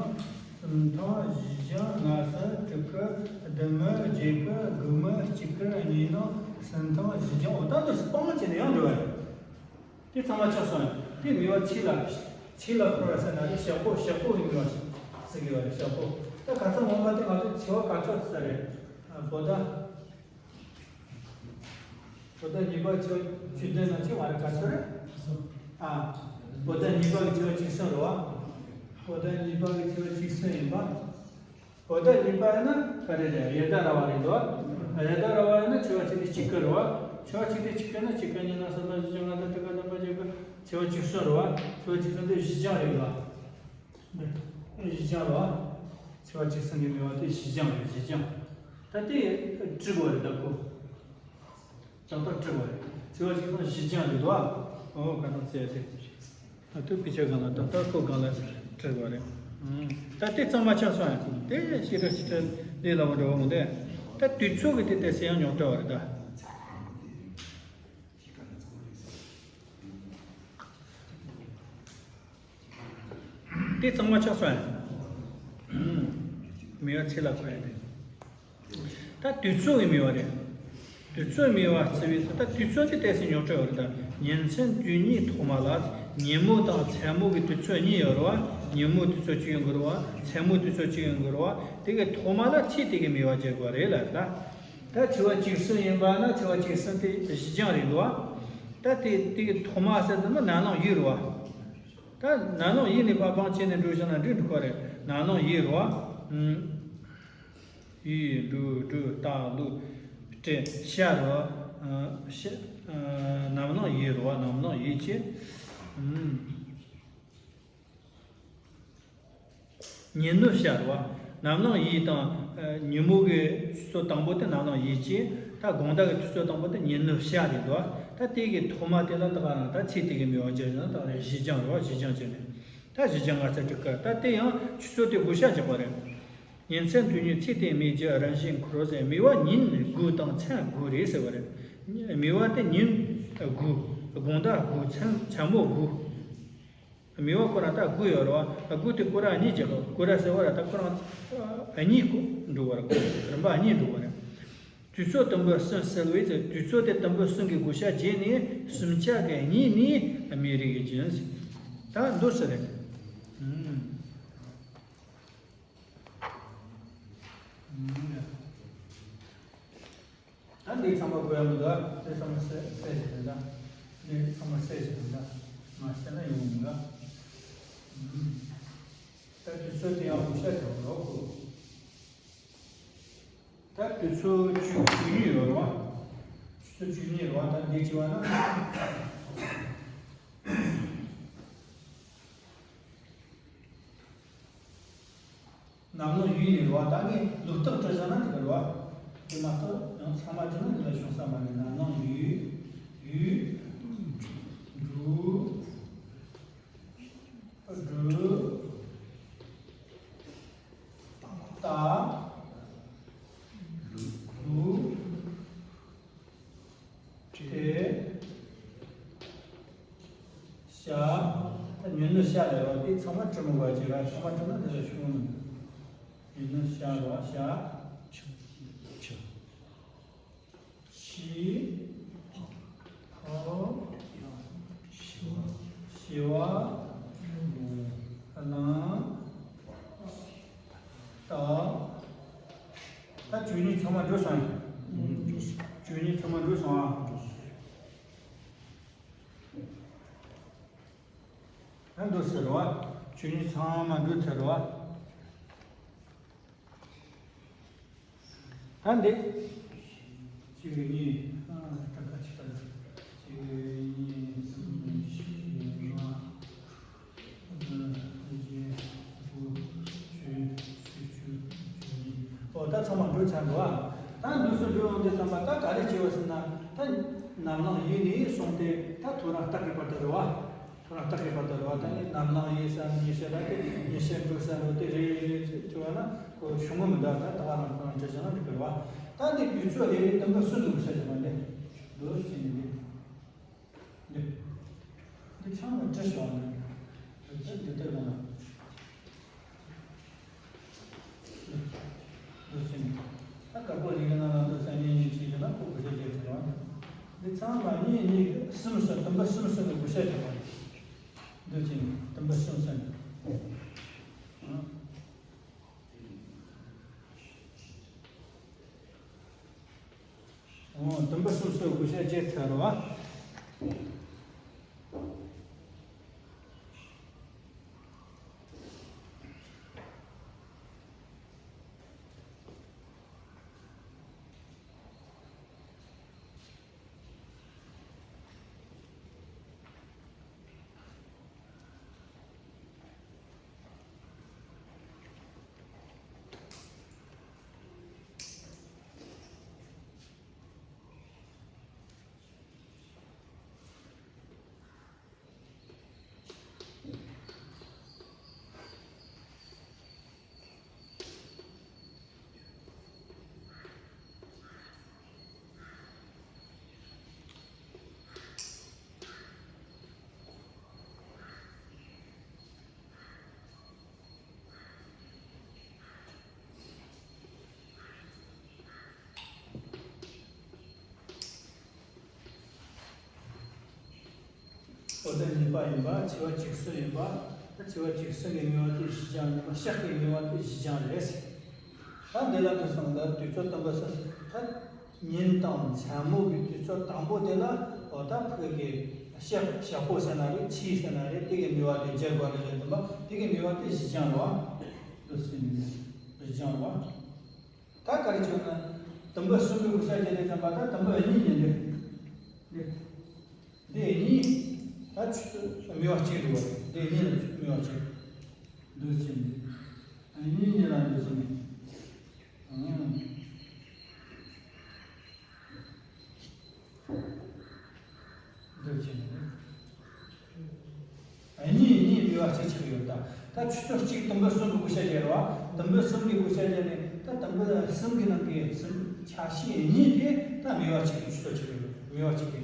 གསུམ་ཐང་བཞི་ལྕང་ལྔ་སེར་དྲུག་དཀར། བདུན་མ་བརྒྱད་དཀར་དགུ་མ་གཅིག་དཀར་གཉིས་ནག་གསུམ་ཐང་བཞི་ལྕང་། འོ་ད་འདི་སྤང་བྱས་ནས་ཡང་འགྲོ་བ་རེད། དེ་ཚང་མ་ཆགས་སོང་། དེ་མི་བ་ཚིག་ལ་ཚིག་ལ་འཁོར་བ་ཟེར་ན་རེད། ཞག་པོ་ཞག་པོ་གི་མི་བ་ཟེར་གི་བ་རེད། ཞག་པོ། ད་ག་ཚོད་ངོ་མ་དེ་ང་ཚོ་ཚེ་བ་ག་ཚོད་ཟེར་རེད། བོད་ཟླ། བོད་ཟླ་གཉིས་པ་ཚེས་བཅུ་བདུན་ན་ཆེ་བ་རེད། ག་ཚོད་རེད། ཨ། བོད་ཟླ་གཉིས་པ་གི་ཚེས་བཅུ་གསུམ་རེད་བ། བོད་ཟླ་གཉིས་པ་གི་ཚེས་བཅུ་གསུམ་ཡིན་པ། བོད་ཟླ་གཉིས་པ་ཡིན་ན་ག་རེ་རེད། གཡས་ཟླ་ར་བ་རེད་འདུག་གཡས་ཟླ་ར་བ་ཡིན་ན་ཆེ་བ་གཅིག་དེ་གཅིག་དཀར་རེད་བ། ཆེ་བ་གཅིག་དེ་གཅིག་དཀར་ན་གཅིག་དཀར་གཉིས་ནག་གསུམ་ཐང་བཞི་ལྕང་ལྔ་སེར་དྲུག་དཀར་བདུན་མ་བརྒྱད་དཀར་ཚེས་བཅུ་གསུམ་རེད་བ། ཚེས་བཅུ་གསུམ་དེ་བཞི་ལྕང་རེད་བ། བཞི་ལྕང་རེད་བ། ཚེས་བཅུ་གསུམ་གི་མི་བ་དེ་བཞི་ལྕང་རེད། བཞི་ལྕང་། ད་དེ་བྲི་དགོས་རེད། ད་ཁོ། ཙག་ཏག་བྲི་བ་རེད། ཚེས་པ་གཅིག་ཚང་བཞི་ལྕང་རེད་དོ། ཨོ་ག་ནང་བཙལ་ཏེ། ད་དུ་དཔེ་ཆ་སྒང་ལ་ད་ལྟ་ཁོ་སྒང་ལ་བྲི་བ་རེད། ད་དེ་གཙང་མ་ཆགས་སོང་ཡ། དེ་ཞེ་དྲག་ཞེ་དྲག་ལས་སླ་བོ་འདྲ་བོ་མི་འདུག་ད་དུས་ཚོད་ཀྱི་དེ་ཏོག་ཙམ་ཡང་རྙོག་དྲ་བ་རེད་ད། དེ་གཙང་མ་ཆགས་སོང་ཡ། མི་བ་ཚིག་ལ་འཁོར་ཡ་དེ། ད་དུས་ཚོད་ཀྱི་མི་བ་རེད། དུས་ཚོད་མི་བ་ཚིག་བས་སོ། ད་དུས་ཚོད་དེ་ཏོག་ཙམ་རྙོག་དྲ་ཡོད་རེད་ད། ཉིན་མཚན་དུས་གཉིས་ཐོག་མ་ལ། ཉིན་མོ་དང་མཚན་མོ་གི་དུས་ཚོད་གཉིས་ཡོད་རེད་བ། ཉིན་མོ་དུས་ཚོད་གཅིག་ཡོང་གི་རེད་བ། མཚན་མོ་དུས་ཚོད་གཅིག་ཡོང་གི་རེད་བ། དེ་གི་ཐོག་མ་ལ་ཚིག་དེ་གི་མི་བ་བརྗེ་དགོས་རེད་ལ་ད། ད་ཚེས་པ་གཅིག་གསུམ་ཡིན་པ་ན་ཚེས་པ་གཅིག་གསུམ་དེ་བཞི་ལྕང་རེད་འདུག་བ། ད་དེ་དེ་གི་ཐོག་མ་ཟེར་དུས་ན་ནམ་ལངས་ཡོད་རེད་བ། ད་ནམ་ལངས་ཡིན་ནི་པ་སྤང་བྱས་ནས་འགྲོ་བཞག་ན་འགྲིག་འགྲོ་གི་རེད། ནམ་ལངས་ཡིན་རོ། ཡིན་འགྲོ་འགྲོ་ལྟ་ལུག་སྤྲད་ཤ་རོ། ཤ། ནམ་ལངས་ཡིན་རོ། ནམ་ལངས་ཡིན་ཅེས། ཉིན་ནུབ་ཤར་བ། ནམ་ལངས་ཡིན་དང་། ཉིན་མོ་གི་དུས་ཚོད་དང་པོ་དེ་ནམ་ལངས་ཡིན་ཅེས། ད་དགོང་དག་གི་དུས་ཚོད་དང་པོ་དེ་ཉིན་ནུབ་ཤར་རེད་འདུག་ད་དེ་གི་ཐོག་མ་དེ་ལ་ད་ག་རང་ད་ཚིག་དེ་གི་མི་བ་སྦྱར་ན་ད་ག་རེ་བཞི་ལྕང་རེད་བ། བཞི་ལྕང་བྱས་ནས། ད་བཞི་ལྕང་ལྔ་སེར་དྲུག་དཀར། ད་དེ་ཡང་དུས་ཚོད་དེ་བགོ་བཤའ་རྒྱག་པ་རེད། ཉིན་མཚན་དུས་གཉིས་ཚེ་དེ་མི་བརྗེད་རང་བཞིན་འཁོར་ཟེར། མི་བ་ཉིན་དགུ་དང་མཚན་དགུ་རེད་ཟེར་བ་རེད། མི་བ་དེ་ཉིན་དགུ། དགོང་དག་དགུ། མཚན་མཚན་མོ་དགུ། མི་བ་ཁོ་རང་ད་དགུ་ཡོད་རེད་བ། དགུ་དེ་སྐོར་ར་གཉིས་བྱེད་དགོས། སྐོར་ར་ཟེར་བ་ར་ད་ཁོ་རང་གཉིས་སྐོར་འགྲོ་བ་རེད། རིམ་པ་གཉིས་འགྲོ་བ་རེད། དུས་ཚོད་དུམ་བུ་གསུམ་སེལ་བས་ཟེར། དུས་ཚོད་དེ་དུམ་བུ་གསུམ་གྱི་བགོ་བཤའ་བྱས་ནས་གསུམ་ཆ་གི་གཉིས་ནི་མི་རིགས་ཀྱི་རྒྱུན་ཟེར། ད་འདུག་ཟེར་རེད། ད་འདི་ཚང་མ་དགོས་ཡ་མི་འདུག་འདི་ཚང་མ་གསལ་གསལ་ཞིག་རེད་ད། འདི་ཚང་མ་གསལ་ཞིག་རེད་ད། མ་གསལ་ན་ཡོང་མི་འདུག་ད་དུས་ཚོད་དེ་ཡང་བགོ་བཤའ་བྱེད་དགོས་རོགས། ད་དུས་ཚོད་བཅུ་བཅུ་གཉིས་ཡོད་རེད་བ། དུས་ཚོད་བཅུ་གཉིས་རེད་བ། ད་འདི་བྱས་པ་ན། ནམ་ལངས་ཡུལ་ནས་རེད་བ། ད་ངས་ལུགས་ལྟག་བྲིས་བཞག་ན་འགྲིག་གི་རེད་བ། དེ་མ་གཏོགས་ཡང་ཚང་མ་བྲིས་ན་འདི་ལ་བྱུང་ས་མ་རེད། ནམ་ལངས་ཡུལ། ཡུལ། འབྲུ། འབྲུ། རྟ། ལུག་དེ། ཤ། ད་ཉུང་ནུ་ཤ་ལས་རོ། དེ་ཚང་མ་བྲི་མི་དགོས་ཅིག་ར། ཚང་མ་བྲིས་ན་འདི་ལ་ཤོང་ནི། ཉུང་ནུ་ཤ་རོ། ཤ། ཤི། ཤི། ཕ། ཤི་བ། གླང་། རྟ། ད་བཅུ་གཉིས་ཚང་མ་འགྲོ་སོང་ཡ། བཅུ་གཉིས་ཚང་མ་འགྲོ་སོང་ཨ། ད་འགྲོ་ཟེར་བ། བཅུ་གཉིས་ཚང་མ་འགྲོ་ཟེར་བ། ད་འདི། གཅིག་གཉིས། ཨ། ད་ག་ཅི་ལྟར། གཅིག་གཉིས་གསུམ་བཞི་ལྔ། བདུན་བརྒྱད་དགུ་བཅུ་བཅུ་གཅིག་བཅུ་ ད་ཚང་མ་འགྲོ་ཚར་འགྲོ་བ། ད་འདུག་སེ་འགྲོ་ཡོང་དུས་ཙམ་པ་ད་ག་རེ་བྱས་པ་ཟེར་ན། ད་ནམ་ལངས་ཡིན་ནས་སོང་སྟེ་ད་ཐོ་རངས་ལྟ་གི་བར་དུ་རེད་བ། ཐོ་རངས་ལྟ་གི་བར་དུ་རེད་བ། ད་ནི་ནམ་ལངས་ཡིན་ས་ཉི་ཤར་ད་དེ་ཉི་ཤར་འགྲོ་ས་འགྲོ་དེ་རེ་རེ་རེ་བྱས་བྱས་པ་ན་ཁོ་བྱུང་གི་མི་འདུག་ད་ད་བར་ལ་ཁོ་རང་འདྲི་བྱས་ན་འགྲིག་གི་རེད་བ། ད་འདི་དུས་ཚོད་རེ་རེ་དུམ་བུ་གསུམ་དུ་བཤད་བྱས་པ་འདི་འདུག་སེ་བྱས་ནས་འདི། འདི། འདི་ཚང་མ་བྲིས་སོང་ནས། འདི་འདི་ལྟར་ལ། འདི་ཚིག་ནི། ད་དཀར་པོ་རིགས་ཀྱི་ནང་ལ་འདུག་ས་གཉིས་གཉིས་བྱས་ཡོད་ན་ཁོ་དགུ་ཤ་བརྒྱད་ཚོད་རེད་བ། འདི་ཚང་མ་གཉིས་གཉིས་གསུམ་གསུམ་དུམ་པ་གསུམ་གསུམ་གྱི་དགུ་ཤ་བརྒྱད་པ་རེད། འདི་ཚིག་ནི་དུམ་པ་གསུམ་གསུམ། ཨང་། འོ། དུམ་པ་གསུམ་གསུམ་དགུ་ཤ་བརྒྱད་ཚོད་རེད་བ། འོ། ད་གཉིས་པ་ཡིན་པ། བྱེ་བ་གཅིག་གསུམ་ཡིན་པ། ད་བྱེ་བ་གཅིག་གསུམ་གྱི་ངེས་པ་དེ་བཞི་ཅན་ཡིན་པ། ཤར་གྱི་ངེས་པ་དེ་བཞི་ཅན་རེད། ད་འདི་ལ་དུས་སང་ད་དུས་ཚོད་དུམ་པ་གསུམ། ད་ཉིན་དང་མཚན་མོ་གི་དུས་ཚོད་དང་པོ་དེ་ལ། འོ། ད་ཕ་གི་ཞག་ཞག་པོ་ཟེར་ན་རེད། ཕྱི་ཟེར་ན་རེད། དེ་གི་ངེས་པ་དེ་སྦྱར་དགོས་རེད་ཟེར་དུས་པ། དེ་གི་ངེས་པ་དེ་བཞི་ཅན་རེད་བ། འདི་ཟེར་ནས་བཞི་ཅན་རེད་བ། ད་ག་རེ་བྱུང་ན། དུམ་བུ་གསུམ་གྱི་དགུ་ཤ་བརྒྱད་དེ་ཙམ་པ། ད་དུམ་བུ་གཉིས་ཡིན་ཏེ། འདི་གཉིས། ད་ཆུ་ཚོད་སྨེ་བ་གཅིག་འདུག་བ། འདི་གཉིས་ལ་སྨེ་བ་གཅིག་འདུག་ཟེར་ནས། གཉིས་གཉིས་ལ་འདུག་ཟེར་ནས། ཨང་། འདུག་ཟེར་ནས། གཉིས་གཉིས་སྨེ་བ་གཅིག་ཆགས་ཡོད། ད་ད་ཆུ་ཚོད་གཅིག་དུམ་བུ་གསུམ་གྱི་དགུ་ཤ་བརྒྱད་རེད་བ། དུམ་བུ་གསུམ་གྱི་དགུ་ཤ་བརྒྱད་ནས། ད་དུམ་བུ་གསུམ་གྱི་ནང་གི་གསུམ་ཆ་ཤས་གཉིས་དེ་ད་སྨེ་བ་གཅིག་གི་ཆུ་ཚོད་ཆགས་ཡོད། སྨེ་བ་གཅིག་གི།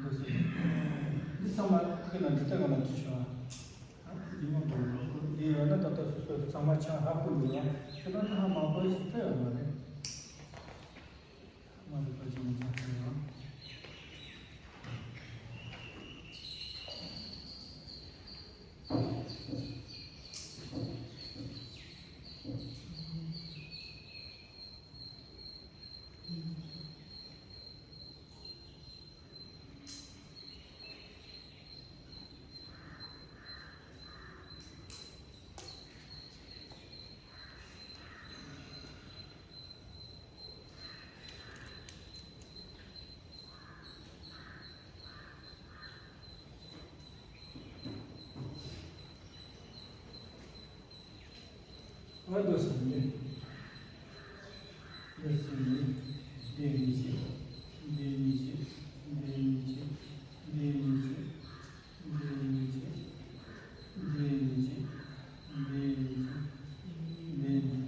འདུག་ཟེར། འདི་ཚང་མ་ཁོས་ན་འདི་ལྟ་ག་ལ་བྲིས་བྱུང་ཨ། ཉི་མ་འདུག་འདི་ཡོད་ན་ད་ལྟ་སོ་སོ་ཚང་མ་ཆ་ཧ་གོ་འདུག་ཨ། ཁྱོད་རང་ད་ཧ་མ་གོ་ཞིག་ད་ཡོད་མ་རེད། མ་རེད་པ་ཅང་ཙང་ཙང་ཡང་། ཨ། འདུག་ཟེར་ནས། འདུག་ཟེར་ནས། འདི་གཉིས་ཀྱི། འདི་གཉིས་ཀྱི། འདི་གཉིས་ཀྱི། འདི་གཉིས་ཀྱི། འདི་གཉིས་ཀྱི། འདི་གཉིས་ཀྱི། འདི་གཉིས་ཀྱི། འདི་གཉིས།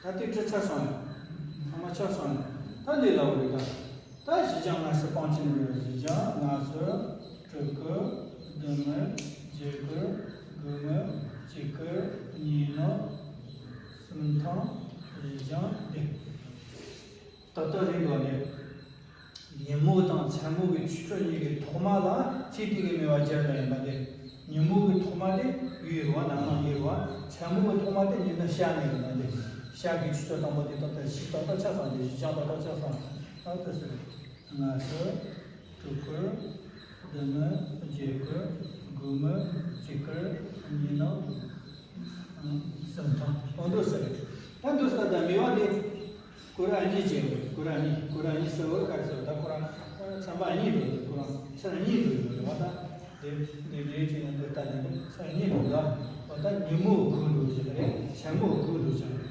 ད་ལྟའི་བྲིས་ཚར་སོང་ཡ། ཚང་མ་ཆགས་སོང་ཡ། ད་ལས་སླ་བོ་རེད་ད། ད་བཞི་ཅན་ལྔ་བཅུ་སྤང་བྱེད་ནི་རེད། བཞི་ཅན་ལྔ་བཅུ། དྲུག་ཀུན། བདུན་མི། བརྒྱད་ཀུན། དགུ་མི། གཅིག་ཀུན། གཉིས་ནི། གསུམ་ཐང་། བཞི་ཅན་འདི། ད་ལྟ་རིང་དུ་ནས། ཉིན་མོ་དང་མཚན་མོ་གི་ཆུ་ཚོད་གཉིས་ཀྱི་ཐོག་མ་ལ་ཚེས་དེ་གི་སྨེ་བ་སྦྱར་ན་ཡིན་པ་དེ། ཉིན་མོ་གི་ཐོག་མ་དེ་ཡོས་རེད་བ། ནམ་ལངས་ཡོས་རེད་བ། མཚན་མོ་གི་ཐོག་མ་དེ་ཉི་མ་ཤར་ནས་ཡོད་ན་དེ། ཤར་གྱི་ཆུ་ཚོད་དང་པོ་དེ་ཏག་ཏག་བཞི་ཏག་ཏག་ཆགས་སོང་། དེ་བཞི་ཅན་ཏག་ཏག་ཆགས་སོང་། ཨ། ད་ཟེར། ལྔ་བཅུ། དྲུག་ཀུན། བདུན་མི། བརྒྱད་ཀུན། དགུ་མི། གཅིག་ཀུན། གཉིས་ནི། གསུམ་ཐང་། འོ་འདུག་ཟེར། ད་འདུག་ས་ད་མི་བ་དེ་སྐོར་ར་གཉིས་བྱས་ཡོད། སྐོར་ར་གཉིས། སྐོར་ར་གཉིས་ཟེར་བ་ག་རེ་ཟེར་བ། ད་ཁོ་རང་ཚན་པ་གཉིས་འགྲོ་ཡོད། ཁོ་རང་ཚན་གཉིས་འགྲོ་ཡོད་རེད་བ། ད་དེ་དེ་དེ་བྱས་ན་འདུག་ད་དེ་འདུག་ཚན་གཉིས་འགྲོ་ད། འོ་ད་ཉིན་མོ་དགུ་འགྲོ་བྱས་རེད། མཚན་མོ་དགུ་འགྲོ་བྱས་རེད།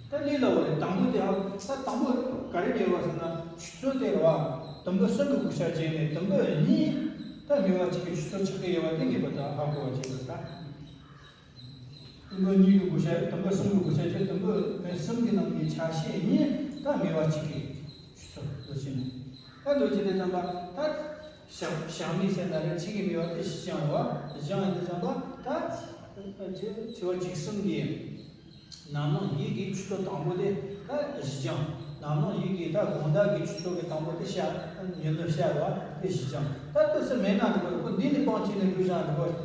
ད་ལས་སླ་བོ་རེད། དང་པོ་དེ་ཧ། ད་དང་པོ་ག་རེ་རེད་བ་ཟེར་ན། ཆུ་ཚོད་དེ་རེད་བ། དུམ་བུ་གསུམ་གྱི་བགོ་བཤའ་བྱས་ནས་དུམ་བུ་གཉིས་ད་མི་བ་གཅིག་གི་ཆུ་ཚོད་ཆགས་ཀྱི་ཡོད་པ་དེ་ངེས་པར་དུ་ཧ་གོ་བ་བྱེད་དགོས་ད། དུམ་བུ་གཉིས་ཀྱི་བགོ་བཤའ། དུམ་བུ་གསུམ་གྱི་བགོ་བཤའ་བྱས། དུམ་བུ་གསུམ་གྱི་ནང་གི་ཆ་ཤས་གཉིས་ད་མི་བ་གཅིག་གི་ཆུ་ཚོད་འདུག་བྱས་ནས། ད་འདུག་བྱས་དུས་ཙམ་པ་ད་ཞག་ཞག་མིག་ཟེར་ན་རེད། གཅིག་གི་མི་བ་དེ་བཞི་ལྕང་རེད་བ། བཞི་ལྕང་ཡིན་དུས་ཙམ་པ་ད་ཆུ་བ་འཇིག་གསུམ་གྱི་ནམ་ལངས་ཡིན་གྱི་ཆུ་ཚོད་དང་པོ་དེ་ད་བཞི་ལྕང་། ནམ་ལངས་ཡིན་གྱི་ད་དགོང་དག་གི་ཆུ་ཚོད་ཀྱི་དང་པོ་དེ་ཤར། ཉི་ནུབ་ཤར་བ་དེ་བཞི་ལྕང་། ད་དུས་སུ་མེད་ན་འགྲིག་གི་རེད། ཁོ་འདི་ནས་སྤང་བྱས་ནས་འགྲོ་བཞག་འགྲིག་གི་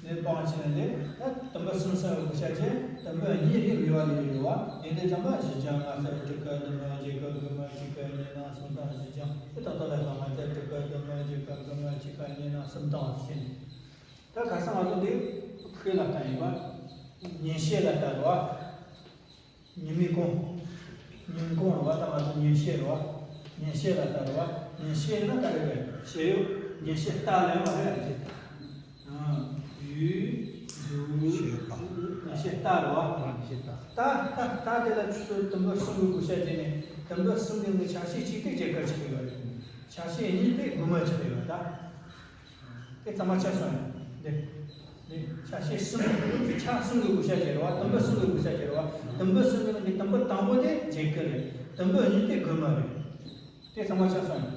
རེད། འདི་སྤང་བྱས་ནས་ལས་ད་དུམ་བུ་གསུམ་གསུམ་གྱི་བགོ་བཤའ་བྱས། དུམ་བུ་གཉིས་རེ་མི་བ་ལས་ཡོད་བ། ཡིན་དུས་ཙམ་པ་བཞི་ལྕང་། ལྔ་སེར་དྲུག་དཀར་བདུན་དམར་བརྒྱད་དཀར་དགུ་དམར་གཅིག་དཀར་གཉིས་ནག་གསུམ་དམར་བཞི་ལྕང་། དེ་ད་ལྟ་ལ་སོང་། ལྔ་སེར་དྲུག་དཀར་བདུན་དམར་བརྒྱད་དཀར་དགུ་དམར་གཅིག་དཀར་གཉིས་ནག་གསུམ་དམར་ཟེར་ནས། ད་ཁ་སང་ང་ཚོ་འདི་ཕུགས་ལ་ལྟ་ཡིན་པ། ཉིན་ཤས་ལ་ལྟ་རེད་བ། ཉི་མའི་གུང་། ཉིན་གུང་རེད་བ། ད་ང་ཚོ་ཉིན་ཤས་རེད་བ། ཉིན་ཤས་ལ་ལྟ་རེད་བ། ཉིན་ཤས་ན་ག་རེ་རེད། ཞེ་ཡོད། ཉིན་ཤས་རྟ་ལ་ཡོད་མ་རེད། ཨ་ཅེ། ཡུལ། ཡུལ། ཉིན་ཤས་རྟ་རེད་བ། ཉིན་ཤས་རྟ། རྟ་རྟ་རྟ་དེ་ལ་ཆུ་ཚོད་དུམ་བུ་གསུམ་གྱི་བགོ་བཤའ་བྱས་ནས། དུམ་བུ་གསུམ་གྱི་ནང་གི་ཆ་ཤས་གཅིག་དེ་རྒྱ་གར་ཆགས་ཡོད་རེད། ཆ་ཤས་གཉིས་དེ་དགུ་དམར་ཆགས་ཡོད་རེད་ད། དེ་གཙང་མ་ཆགས་སོང་ཡ། འདི། འདི་ཆ་ཤས་གསུམ། ཆ་གསུམ་གྱི་བགོ་བཤའ་བྱས་རེད་བ། དུམ་བུ་གསུམ་གྱི་བགོ་བཤའ་བྱས་རེད་བ། དུམ་བུ་གསུམ་གྱི་ནང་གི་དུམ་བུ་དང་པོ་དེ་བརྒྱད་དཀར་རེད། དུམ་བུ་གཉིས་དེ་དགུ་དམར་རེད། དེ་གཙང་མ་ཆགས་སོང་ཡ།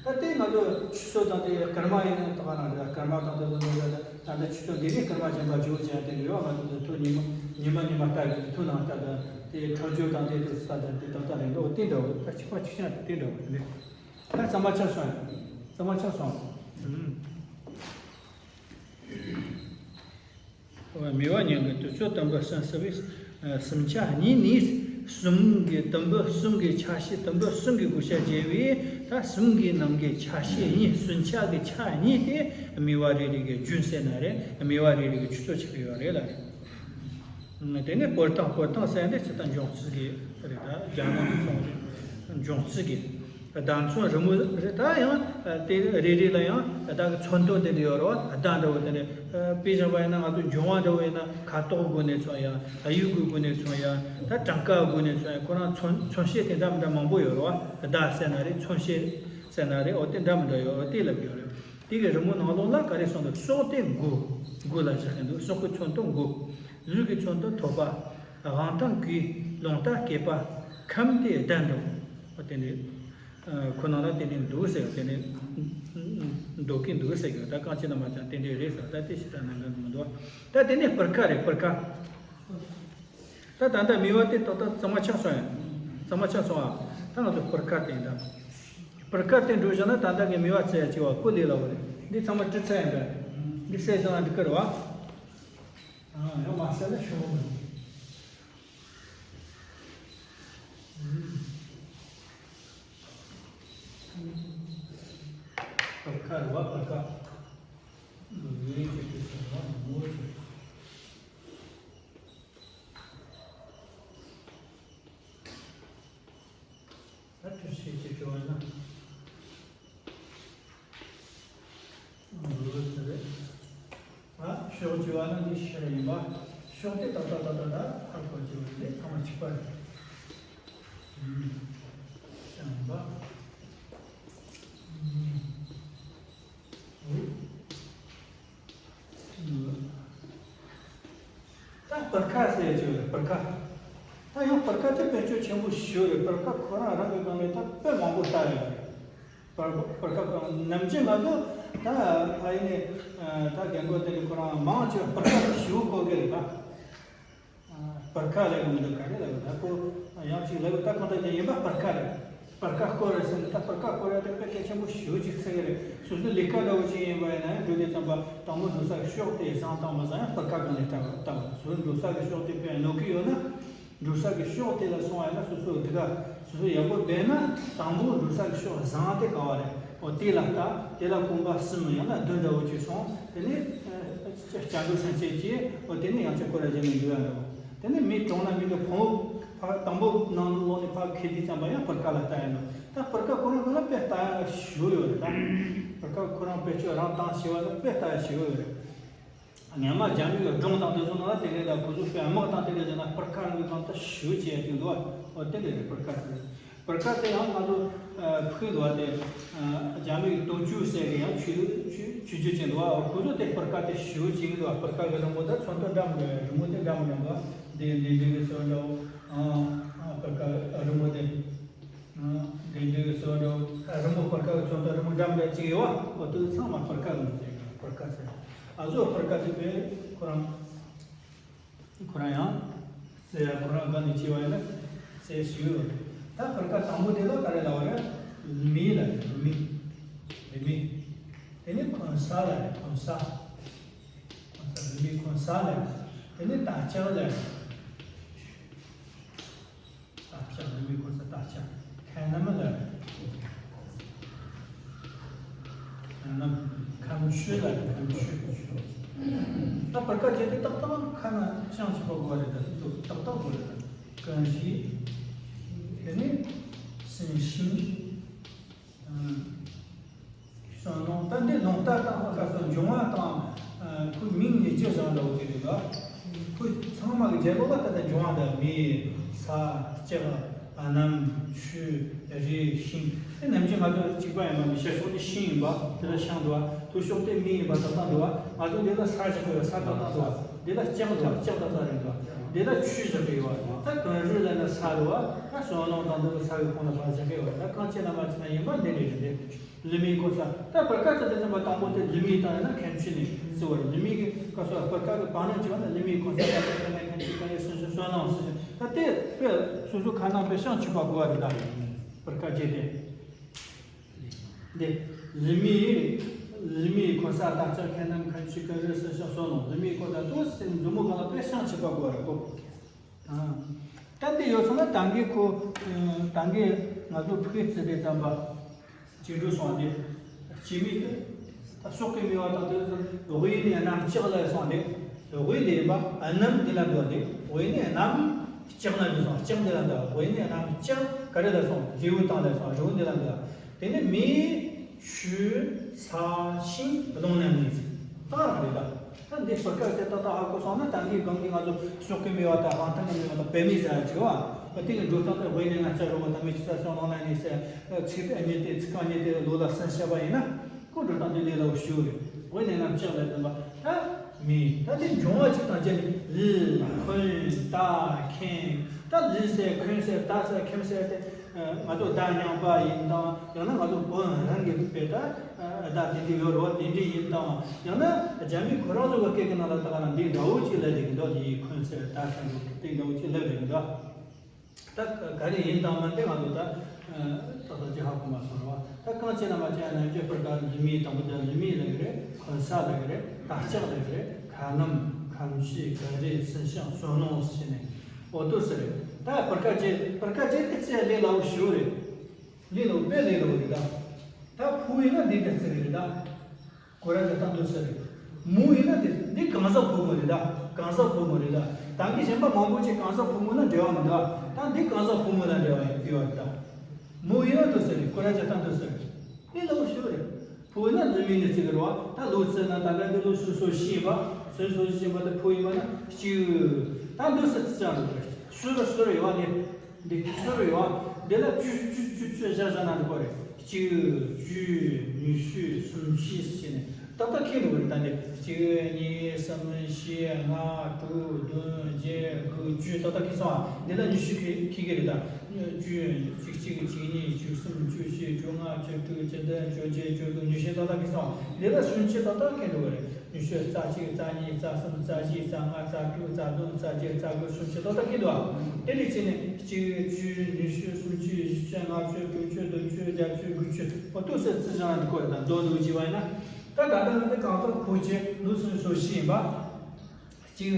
ད་དེ་ང་ཚོ་ཆུ་ཚོད་དང་དེ་སྐར་མ་ཡིན་ན་ད་ག་རང་རེད། སྐར་མ་དང་དེ་ཚོ་འདི་རེད། ད་ལྟ་ཆུ་ཚོད་འདི་ནས་སྐར་མ་གཞན་པ་བརྗོད་བྱས་དེ་འདྲ་ཡོད། ང་ཚོ་དེ་ཐོ་ཉི་མ་ཉི་མ་ཉི་མ་ལྟ་གི་ཐོ་ནང་ལྟ་དང་། དེ་འཕྲོད་སྦྱོར་དང་དེ་དེ་ས་དང་དེ་ད་ལྟ་རེད་འདུག་དེ་འདྲ་བོ། ད་གཅིག་པ་གཅིག་རྐྱང་དེ་འདྲ་བོ་རེད། ད་གཙང་མ་ཆགས་སོང་། གཙང་མ་ཆགས་སོང་། ཨུམ། མི་བ་གཉིས་ཀྱི་དུས་ཚོད་དུམ་བུ་གསུམ་ཟེར་བས། སུམ་ཆ་གཉིས་ནི་གསུམ་གྱི་དུམ་བུ་གསུམ་གྱི་ཆ་ཤས་དུམ་བུ་གསུམ་གྱི་བགོ་བཤའ་བྱས་པས། ད་གསུམ་གྱི་ནང་གི་ཆ་ཤས་གཉིས། སུམ་ཆ་གི་ཆ་གཉིས་དེ་མི་བ་རེ་རེ་གི་རྒྱུན་ཟེར་ན་རེད། མི་བ་རེ་རེ་གི་ཆུ་ཚོད་ཆགས་ཡོད་རེད་ལ། དེ་ནས་སྤོར་སྟངས། སྤོར་སྟངས་ཟེར་ཡ་འདི་ཇི་ལྟར་འབྱུང་ཚུལ་གྱི་རེད། ད་རྒྱ་ནག་གི་ཚོང་རེད། འབྱུང་ཚུལ་གྱི་བརྡ་མཚོན་རི་མོ་རེད། ད་ཡང་དེ་རེ་རེ་ལ་ཡང་བརྡ་གི་མཚོན་དོན་དེ་འདྲ་ཡོད་རེད་བ། བརྡ་འདྲ་བོ་དེ་འདྲ། དཔེ་བཞག་པ་ཡིན་ན་ང་ཚོ་འབྱུང་བ་འདྲ་བོ་ཡིན་ན་ཁ་དོག་སྒོ་ནས་མཚོན་ཡ། དབྱིབས་ཀྱི་སྒོ་ནས་མཚོན་ཡ། ད་གྲངས་ཀ་སྒོ་ནས་མཚོན་ཡ། ཁོ་རང་མཚོན་མཚོན་བྱེད་དེ་འདྲ་མི་འདྲ་མང་པོ་ཡོད་རེད་བ། བརྡ་ཟེར་ན་རེད། མཚོན་བྱེད་ཟེར་ན་རེད། འོ་དེ་འདྲ་མི་འདྲ་ཡོད། འོ་དེ་ལབ་ཀྱི་ཡོད་རེད། དེ་གི་རི་མོ་ནང་ལོགས་ལ་ག་རེ་གསུངས་འདུག་སྲོག་དེ་མགོ། མགོ་ལ་བཞག་གི་འདུག་སྲོག་གི་མཚོན་དོན་མགོ། ལུས་ཀྱི་མཚོན་དོན་ཐོད་པ། དབང་ཐང་གོས། རླུང་རྟ་སྐེད་པ། ཁམས་དེ་གདན་འདྲ་བོ། དེ་འདྲའི་ཁོ་ནང་ལ་དེ་འདྲའི་འདུག་ཟེར། དེ་འདྲའི་འདུག་གི་འདུག་ཟེར་གི། ད་གང་ཅི་ན་མ་ཅང་དེ་འདྲའི་རེད་ཟེར། ད་དེ་ཞིག་ད་ནང་གི་མི་འདུག་ད་དེ་ནས་སྤུར་ཁ་རེད། སྤུར་ཁ། ད་ད་ལྟ་མི་བ་དེ་ཏག་ཏག་གཙང་མ་ཆགས་སོང་ཡ། གཙང་མ་ཆགས་སོང་ཨ། ད་ང་ཚོ་སྤུར་ཁ་དེ་ཡིན་ད། སྤུར་ཁ་དེ་འགྲོ་བཞག་ན་ད་ལྟ་གི་མི་བ་བཙལ་ཡ་ཅིག་བ་ཁོ་ལས་སླ་བོ་རེད། འདི་ཚང་མ་བྲི་ཚར་ཡིན་པས། འདི་གསལ་བཞག་ན་འགྲིག་གི་རེད་བ། ཨ་ཡང་མ་གསལ་ན་ཤོག་མི་འདུག་སྤུར་ཁ་རེད་བ། སྤུར་ཁ། ངོས་ཀྱི་དུས་སུ་ང་ངོ་ཅིག་ད་དུས་ཤེས་ཀྱི་དྲི་བ་ན། འོ་དེ་རེད། ད་ཕྱོགས་བཅུ་བ་ན་འདི་ཤར་ཡིན་པ། ཕྱོགས་དེ་ཏག་ཏག་ཏག་ཏག་ད་ཧ་གོ་བཅུ་བ་འདི་ཚང་མ་གཅིག་པ་རེད། ཤར་ཡིན་པ། འོ། ད་སྤུར་ཁ་ཟེར་ཡ་ཅིག་ཡོད་རེད། སྤུར་ཁ། ད་ཡང་སྤུར་ཁ་དེ་དཔེ་སྤྱོད་ཆེན་པོ་ཞིག་རེད། སྤུར་ཁ་ཁོ་རང་རང་གི་སྒང་ནས་ད་དཔེ་མང་པོ་བལྟ་ཡོད་རེད། སྤུར་སྤུར་ཁ་ཁོ་རང་ནམ་རྒྱུན་ང་ཚོ་ད་ཕ་ཡུལ་ནས་ད་རྒན་རྒོན་དེ་འདྲ་ཁོ་རང་མང་ཆེ་བ་སྤུར་ཁ་དེ་ཞེ་པོ་གོ་གི་རེད་ད། སྤུར་ཁ་ལབ་ཀྱི་མི་འདུག་ག་རེ་ལབ་ད་ཁོ་ཡང་ཅིག་ལབ་ད་གང་ལྟར་ཀྱང་ཡིན་པ་སྤུར་ཁ་རེད། སྤུར་ཁ་སྐོར་རེད་ཟེར་ནས། ད་སྤུར་ཁ་སྐོར་ཡ་དེ་དཔེ་གལ་ཆེན་པོ་ཞེ་པོ་ཅིག་ཆགས་ཀྱི་རེད། སོ་སོའི་ལས་ཀ་འདྲ་བོ་ཅིག་ཡིན་པ་ཡིན་ན་ཡང་འགྲོ་དུས་ཙམ་པ་དང་པོ་འགྲོ་ས་གི་ཕྱོགས་དེ་བཟང་དང་མི་བཟང་ཡང་སྤུར་ཁ་སྒང་ནས་ལྟ་བ་ལྟ་བ། སོ་སོའི་འགྲོ་ས་གི་ཕྱོགས་དེ་དཔེ་གནོད་ཀྱི་ཡོད་ན། འགྲོ་ས་གི་ཕྱོགས་དེ་ལ་སོང་བ་ཡིན་ན་སོ་སོ་འདི་ག་སོ་སོ་ཡག་པོ་བསྡད་ན། དང་པོ་འགྲོ་ས་གི་ཕྱོགས་བཟང་དེ་ག་བ་རེད། འོ་དེ་ལ་ལྟ། དེ་ལ་གོམ་པ་གསུམ་ཡང་ན་བདུན་འདྲ་བོ་ཅིག་སོང་། དེ་ནས་ཨ་སྐྱབས་འགྲོ་སེམས་བསྐྱེད་ཀྱིས། འོ་དེ་ནས་ཡང་ཅིག་སྐོར་ར་བྱས་ནས་འགྲོ་ཡ་འདྲ་བོ། དེ་ནས་མི་གྲོངས་ན་མི་གི་ཕུང་པོ་ཕར་དང་པོ་ནང་ལོགས་ནས་ཕར་འཁྱེར་དུས་ཙམ་པ་ཡང་སྤུར་ཁ་ལ་ལྟ་ཡིན་ནོ། ད་སྤུར་ཁ་ཁོ་རང་ཁོ་ན་དཔེ་ལྟ་ཡག་ཞེ་པོ་ཡོད་རེད་ད། སྤུར་ཁ་ཁོ་རང་དཔེ་ཆ་རང་བཏང་ཞེ་པོ་ལ་དཔེ་ལྟ་ཡག་ཞེ་པོ་ཡོད་རེད། སྔོན་མ་རྒྱ་མི་གི་སྒྲུང་དང་དེ་ཚོ་ནང་ལ་དེ་འདྲ་ལ་ཁོ་ཚོ་དཔེ་དམག་དང་དེ་འདྲ་བྱས་ན་སྤུར་ཁ་རང་གི་སྒང་དུ་ཞེ་པོ་བྱེད་ཡག་ཅིག་འདུག་བ། འོ་དེ་འདྲ་རེད། སྤུར་ཁ་ཟེར། སྤུར་ཁ་དེ་ཡང་ང་ཚོ་ཕུག་འདུག་བ་དེ། རྒྱ་མི་གི་ཏོ་ཅུ་ཟེར་གི་ཡང་ཆུ་ཆུ་ཆུ་རྒྱུ་ཅན་འདུག་བ། ཁོ་ཚོ་དེ་སྤུར་ཁ་དེ་ཞེ་པོ་བྱེད་གི་འདུག་བ། སྤུར་ཁ་གི་རི་མོ་དེ་ཚོན་མདོག་འདྲ་མི་འདྲ་རི་མོ་དེ་འདྲ་མི་འདྲ་འདུག་བ། འདི་འདི་འདི་གི་སོ་འདྲ་བོ། སྤུར་ཁ་རི་མོ་དེ། འདི་འདི་གི་སོ་འདྲ་བོ། རི་མོ་སྤུར་ཁ་གི་ཚོན་མདོག་རི་མོ་འདྲ་མི་འདྲ་ཅིག་ཡོད་བ། ཁོ་ཚོ་ཚང་མ་སྤུར་ཁ་གི་སྤུར་ཁ་ཟེར། ཨ་ཟོ་སྤུར་ཁ་དེ་དཔེ་ཁོ་རང་། ཁོ་རང་ཡང་ཟེར་ཡ། ཁོ་རང་སྒང་ནས་བྱས་པ་ཡིན་ན་ཟེར་ཞུ་ཡོད། ད་སྤུར་ཁ་དང་པོ་དེ་ལ་ག་རེ་ལབ་པ་རེད། ལི་མི་ལབ་རེད། ལི་མི། ལི་མི། དེ་ནས་གོན་ས་ལབ་རེད། གོན་ས། གོན་ས། ལི་མི་གོན་ས་ལབ་རེད། དེ་ནས་དར་ལྕོག་ལབ་རེད། དར་ལྕོག། ལི་མི་གོན་ས་དར་ལྕོག། ཁ་སྣམ་ལབ་རེད། ཁ་སྣམ། ཁམ་ཆུ་ལབ་རེད། ཁམ་ཆུ། ད་སྤུར་ཁ་བྱས་ཏེ་ཏག་ཏག་ཁ་ན་བཤང་ཆུ་པ་དགོས་རེད། ད་ཏག་ཏག་དགོས་རེད། ད་ཀན་ཤི། དེ་ནས་སྲིན་ཤིང་། སོན་ལུང་། ད་འདི་ལུང་བསྟན་དང་སྐབས་སུ་འབྱུང་བ་དང་། ཁོའི་མིང་ནས་ཅི་བཟང་འདྲ་བོ་ཅིག་རེད་ལ། ཁོའི་ཚང་མ་གི་རྒྱབ་ལོགས་ལ་ད་ལྟ་འབྱུང་བ་འདི་མེ། ས། ལྕགས། གནམ། ཆུ། རི། ཤིང་། དེ་ནམ་རྒྱུན་ང་ཚོ་གཅིག་པ་ཡིན་པ་མི་ཤེས་སོང་ནི་ཤིང་ཡིན་པ་དེ་ལ་ཤང་འདུག་བ། ཐོ་ཤོག་དེ་མེ་ཡིན་པ་ཏག་ཏག་འདུག་བ། ང་ཚོ་འདི་ལ་ས་བཞག་གི་ཡོད། ས་ཏག་ཏག་འདུག་བ། འདི་ལ་ལྕགས་འདུག་བ། ལྕགས་ཏག་ཏག་རེད་འདུག་བ། འདི་ལ་ཆུ་བཞག་གི་ཡོད་བ། ད་གངས་རི་ལ་ན་ས་འདུག་བ། ད་སོན་ལུང་དང་འདི་ལ་ས་གི་ཁོངས་ལ་ཕར་བཞག་གི་ཡོད་བ། ད་གང་བྱས་ན་མ་བྱས་ན་ཡིན་པ་འདི་འདྲ་རེད་དེ། ལི་མིའི་གོ་ས། ད་སྤུར་ཁ་ཚོ་དེ་ཚོ་མ་དང་པོ་དེ་ལི་མིའི་དང་ཡང་ན་ཁན་ཆུ་ནས་བརྩི་བར། ལི་མིའི་གི་སྐབས་སུ་སྤུར་ཁ་གི་བར་ན་བྱས་པ་ན་ལི་མིའི་གོ་ས། ད་ཁན་ཁན་ཆུ་ཁན་ཡོད་སོ་སོ་སོ་ནང་སོ་སོ། ད་དེ་དཔེ་སོ་སོ་ཁ་ནང་དཔེ་བཤང་ཆུ་པ་དགོས་པ་རེད། ད་སྤུར་ཁ་བྱས་ཏེ། འདི་ལི་མིའི་ལི་མིའི་གོ་ས། ད་ལྕགས་ཁན་ནམ་ཁན་ཆུ་ཁན་རི་སོ་སོ་སོ་ནང་ལི་མིའི་གོ་ས་དུ་སེམས་མཛུབ་མོ་གང་ལ་དཔེ་བཤང་ཆུ་པ་དགོས་པ་རེད་གོ། ད་འདི་ཡོད་སོང་ན་ད་གིན་ཁོ། ད་གིན་ང་ཚོ་ཕུག་རྩི་དེ་ཙམ་པ་ཅིག་འགྲོ་སོང་། འདི་སྐྱེ་མི་དེ་ད་སྲོག་གི་མེ་བ་དང་དེ་དབུས་ནས་གནམ་ལྕགས་ལ་སོང་། འདི་དབུས་འདི་ཡིན་པ་གནམ་འདི་ལ་འགྲོ། འདི་དབུས་ནས་གནམ་ལྕགས་ལ་འགྲོ་སོང་། ལྕགས་འདི་ལ་འགྲོ། དབུས་ནས་གནམ་ལྕགས་ག་རེ་ལ་སོང་། རི་བོ་དང་ལ་སོང་། རི་བོ་འདི་ལ་འགྲོ། དེ་ནས་མེ། ཆུ། ས། ཤིང་། རླུང་རྣམ་གཉིས་ཟེར། ད་རང་རེད་ད། ད་འདི་སྤུར་ཁ་དེ་ཏག་ཏག་ཧ་གོ་སོང་ན་ད་འདིའི་སྒང་གི་ང་ཚོ་སྲོག་གི་མེ་བ་དང་དབང་ཐང་གི་མེ་བ་དང་བེ་མེ་ཟེར་ཡ་ཆེ་བ། དེ་གི་འགྲོ་སྟངས་དེ་དབུས་ནས་ང་ཅག་རོ་མ་ད་མི་ཆུ་ས་སོང་ལོང་ན་ནི་ཟེར། ཚིག་དེ་གཉིས་དེ་ཚིག་རྐང་གཉིས་དེ་ལོ་ལ་གསན་བཤད་པ་ཡིན་ན་ཁོ་འགྲོ་སྟངས་དེ་ལས་སླ་བོ་ཞེ་པོ་རེད། དབུས་ནས་གནམ་ལྕགས་ལ་ལྡན་པ་ད་མེ། ད་དེ་འབྱུང་བ་གཅིག་དང་བཅས་ནས་ལུས། འཁོན། ད་ཁེམ། ད་ལུས་ཟེར་འཁོན་ཟེར་ད་ཟེར་ཁེམ་ཟེར་དེ། ང་ཚོ་བདག་ཉམས་པ་ཡིན་དང་ཡང་ན་ང་ཚོ་བོད་རང་གི་དཔེ་ད་བདག་དེ་འདྲ་ཡོད་རེད་བ། དེ་འདྲ་ཡིན་དང་ཡང་ན་རྒྱ་མི་ཁོ་རང་ཚོ་གི་སྐད་ཀྱི་ནང་ལ་ད་ག་རང་འདི་འདྲ་བོ་ཅིག་ལབ་བསྡད་ཀྱི་འདུག་འདི་ཡི་འཁོན་ཟེར་ད་ཟེར་འདུག་དེ་འདྲ་བོ་ཅིག་ལབ་བསྡད་ཀྱི་འདུག་ད་ག་རེ་ཡིན་དང་མ་དེ་ང་ཚོ་ད་ཏག་ཏག་ཅིག་ཧ་གོ་མ་སོང་རེད་བ། ད་གང་བྱས་ན་མ་བྱས་ན་རྣམ་དཔྱོད་སྤུར་ཁ་ལི་མི་དང་པོ་དེ་ལི་མི་ལབ་ཀྱི་རེད། འཁོན་ས་ལབ་ཀྱི་རེད། དར་ལྕགས་ལབ་ཀྱི་རེད། ཁ་སྣམ། ཁམ་ཤི། གངས་རི། སྲིན་ཤང་། སོན་ལུང་ཟེར་ནས། འོ་དེ་ཟེར་རེད། ད་སྤུར་ཁ་བྱས་སྤུར་ཁ་བྱས་དེ་རྩི་ལས་སླ་བོ་ཞེ་པོ་རེད། ལས་སླ་བོ་དཔེ་ལས་སླ་བོ་རེད་ད། ད་ཕོ་ཡིན་ན་འདི་འདྲ་རྩི་གི་རེད་ད། སྐོར་ར་རྒྱག་སྟངས་འདི་ཟེར་རེད། མོ་ཡིན་ན་འདི་འདི་གང་ཟག་ཕོ་མོ་རེད་ད། གང་ཟག་ཕོ་མོ་རེད་ད། ད་གིན་གཞན་པ་མང་པོ་ཅིག་གང་ཟག་ཕོ་མོ་ལ་འབྲེལ་བ་མི་འདུག་ད་འདི་གང་ཟག་ཕོ་མོ་ལ་འབྲེལ་བ་ཡོད་རེད་ད། མོ་ཡིན་ན་འདི་ཟེར་རེད། སྐོར་ར་རྒྱག་སྟངས་འདི་ཟེར་རེད། འདི་ལ་འོ་ཞུ་རེད། ཕོ་ཡིན་ན་ལི་མི་ནས་རྩི་གི་རེད་བ། ད་ལོ་རྩི་ན་ད་ག་འདི་ལོ་སུ་སོ་ཤི་ཡིན་པ། སོ་སོ་ཤི་ཡིན་པ་ད་ཕོ་ཡིན་པ་ན་གཅིག་ད་འདི་སུ་རྩི་ཅང་རེད། སུ་ར་སུ་ར་ཡོད་བ་ནི། འདི་སུ་ར་ཡོད་བ། འདི་ལ་བཅུ་བཅུ་བཅུ་བཅུ་བཞག་བཞག་ན་འགྲིག་གི་རེད། གཅིག་བཅུ། ཉི་ཤུ། སུམ་ཅུ་ཟེར་ནས་ཏག་ཏག་འཁེལ་འགྲོ་གི་རེད། ད་འདི་གཅིག་གཉིས། གསུམ། བཞི། ལྔ། དྲུག་བདུན། བརྒྱད། དགུ། བཅུ། ཏག་ཏག་འཁེལ་སོང་ཨ། འདི་ལ་ཉི་ཤུ་འཁེལ་འཁེལ་གི་རེད་ད། བཅུ། གཅིག་གཅིག་གཅིག་གཉིས། བཅུ་གསུམ། བཅུ་བཞི། བཅོ་ལྔ། བཅུ་དྲུག་བཅུ་བདུན། བཅོ་བརྒྱད། བཅུ་དགུ། ཉི་ཤུ། ཏག་ཏག་འཁེལ་སོང་ཨ། འདི་ལ་སུམ་ཅུ་ཏག་ཏག་འཁེལ་འགྲོ་གི་རེད། ཉི་ཤུ། རྩ་གཅིག་རྩ་གཉིས། རྩ་གསུམ། རྩ་བཞི། རྩ་ལྔ། རྩ་དྲུག་རྩ་བདུན། རྩ་བརྒྱད། རྩ་དགུ། སུམ་ཅུ། ཏག་ཏག་འཁེལ་འདུག་ཨ། དེ་འདྲ་བྱས་ནས་གཅིག་བཅུ། ཉི་ཤུ། སུམ་ཅུ། བཞི་བཅུ། ལྔ་བཅུ། དྲུག་ཅུ། བདུན་ཅུ། བརྒྱད་ཅུ། དགུ་བཅུ། འོ་དེ་ཟེར་རྩི་བཞག་ན་འགྲིག་གི་རེད་ད། མདོར་བསྡུས་བྱས་པ་ཡིན་ན། ད་ད་ལྟ་ང་ཚོ་གང་ཟག་ཕོ་སྐྱེས་ལོ་སུམ་ཅུ་སོ་བཞི་ཡིན་པ། གཅིག་